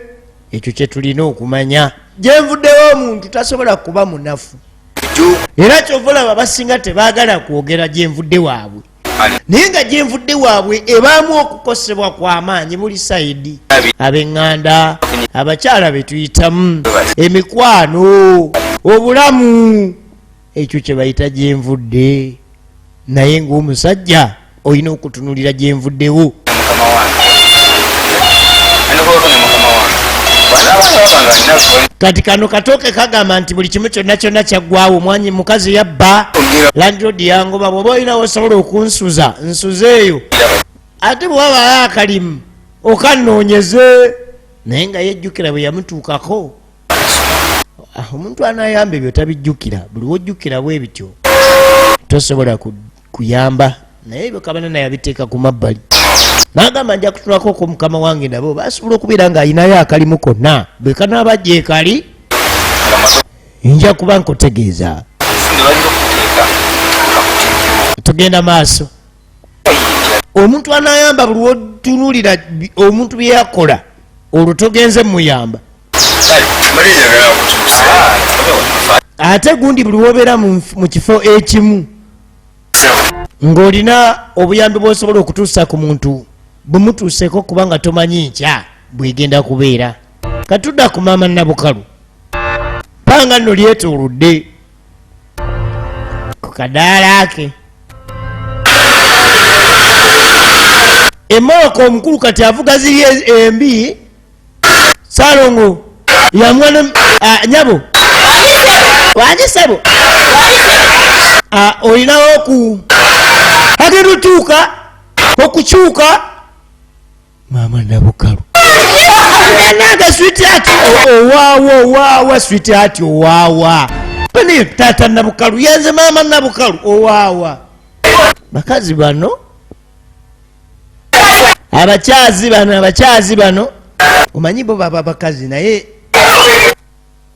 Ekyo kye tulina okumanya. Gye nvuddewo omuntu tasobola kuba munafu. Era ky'ova olaba abasinga tebaagala kwogera gye nvudde waabwe. Naye nga gye nvudde waabwe ebaamu okukosebwa kw'amaanyi buli sayidi. Ab'eŋŋanda, abakyala be tuyitamu, emikwano, obulamu, ekyo kye bayita gye nvudde. Naye ng'omusajja olina okutunulira gye nvuddewo. Kati kano katooke kagamba nti buli kimu kyonna kyonna kyaggwawo, omwanyi mukazi yabba, landlord yangoba, bw'oba olina wosobola okunsuza nsuzeeyo, ate bwe wabayo akalimu okannoonyeze. Naye nga yejjukira bwe yamutuukako. Omuntu anayamba ebyo tabijjukira, buli wojjukira bwe bityo tosobola kuyamba. Naye ebyo Kabanana yabiteeka ku mabbali n'agamba nja kutunulako ku mukama wange, nabo basobola okubeera ng'alinayo akalimu konna, bwe kanaaba gyekali nja kuba nkutegeeza. Tugenda maaso. Omuntu anayamba buli wotunuulira omuntu bye yakola, olwo togenze muyamba. Ate gundi buli wobeera mu kifo ekimu ng'olina obuyambi bw'osobola okutuusa ku muntu, bumutuuseeko kubanga tomanyi nkya bwegenda kubeera. Katudda ku maama Nabukalu, panga nno lyetoolodde ku kadaala ke. Emmotoka omukulu kati avuga ziri embi. Ssalongo yamwana, nyabo wangi ssebo, olinawo ku agenda otuuka okukyuka maama Nabukalu nange sweetheart owaawa owaawa sweetheart owaawa bane taata Nabukalu yenze maama Nabukalu owaawa. Bakazi bano abakyazi bano abakyazi bano Omanyi bo baba bakazi, naye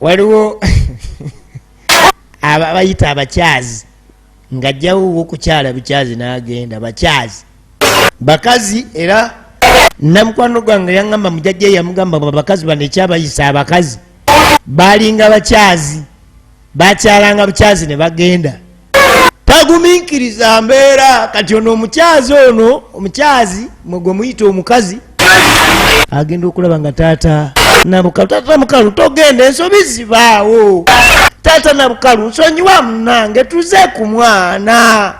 waliwo abayita abakyazi ng'ajjawo okukyala bukyazi n'agenda bakyazi bakazi. Era namukwano gwange yaŋŋamba, mujjajja yamugamba, abakazi bano ekyabayisa abakazi balinga bakyazi, bakyalanga bukyazi ne bagenda, tagumiikiriza mbeera. Kati ono omukyazi, ono omukyazi mwe gwe muyita omukazi, agenda okulaba nga taata Nabukalu, taata Nabukalu, togenda, ensobi zibaawo. Taata Nabukalu, nsonyiwa munange, tuze ku mwana,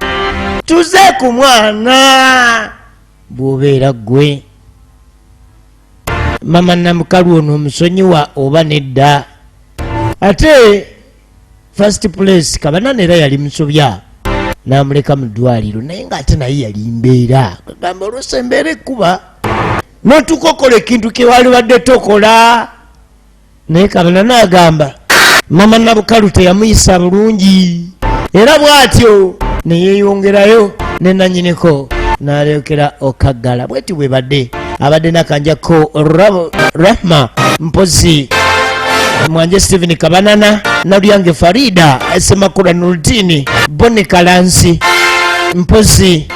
tuze ku mwana. Bw'obeera ggwe mama Namukalu, ono omusonyiwa oba nedda? Ate first place Kabanana era yali musobya n'amuleka mu ddwaliro, naye ng'ate naye yali mbeera. Kagamba oluusi embeera ekkuba n'otuuka okola ekintu kyewalibadde tokola. Naye Kabanana agamba mama Nabukalu teyamuyisa bulungi, era bw'atyo neyeyongerayo ne nanyiniko n'alekera okaggala. Bweti bwe badde abadde nakanjako Rahma mpozi Mwanje Stephen Kabanana, Nalyange Farida, Semakula Nurudini, Boni Kalansi mpozi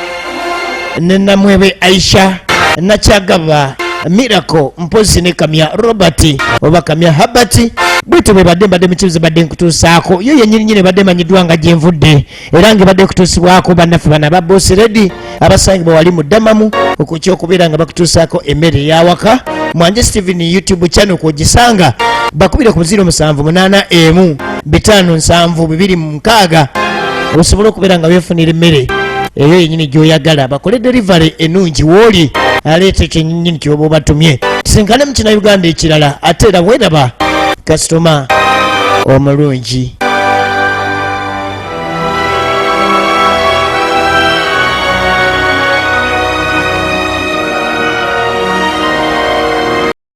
ne Namwebe Aisha, Nakyagaba Miracle mpozi ne Kamya Robert oba Kamya Habert. Bwetyo bwe badde mbadde mukibuzo badde nkutuusaako yo yennyini nyini, badde manyiddwa nga gyenvudde, era nga ebadde kutuusibwako bannaffe bano aba Boss Lady abasangibwa wali mu Ddamamu okukyokubeera nga bakutuusaako emmere ey'awaka. Mwanje Stephen YouTube channel kwogisanga, bakubire ku 0781 572 6 osobola okubeera nga weefunira emmere eyo yenyini gyoyagala, bakole delivery ennungi wooli, aleeta ekyo nyini kyoba obatumye. Tusinkane mu kina Uganda ekirala. Ate era weeraba kasitoma omulungi.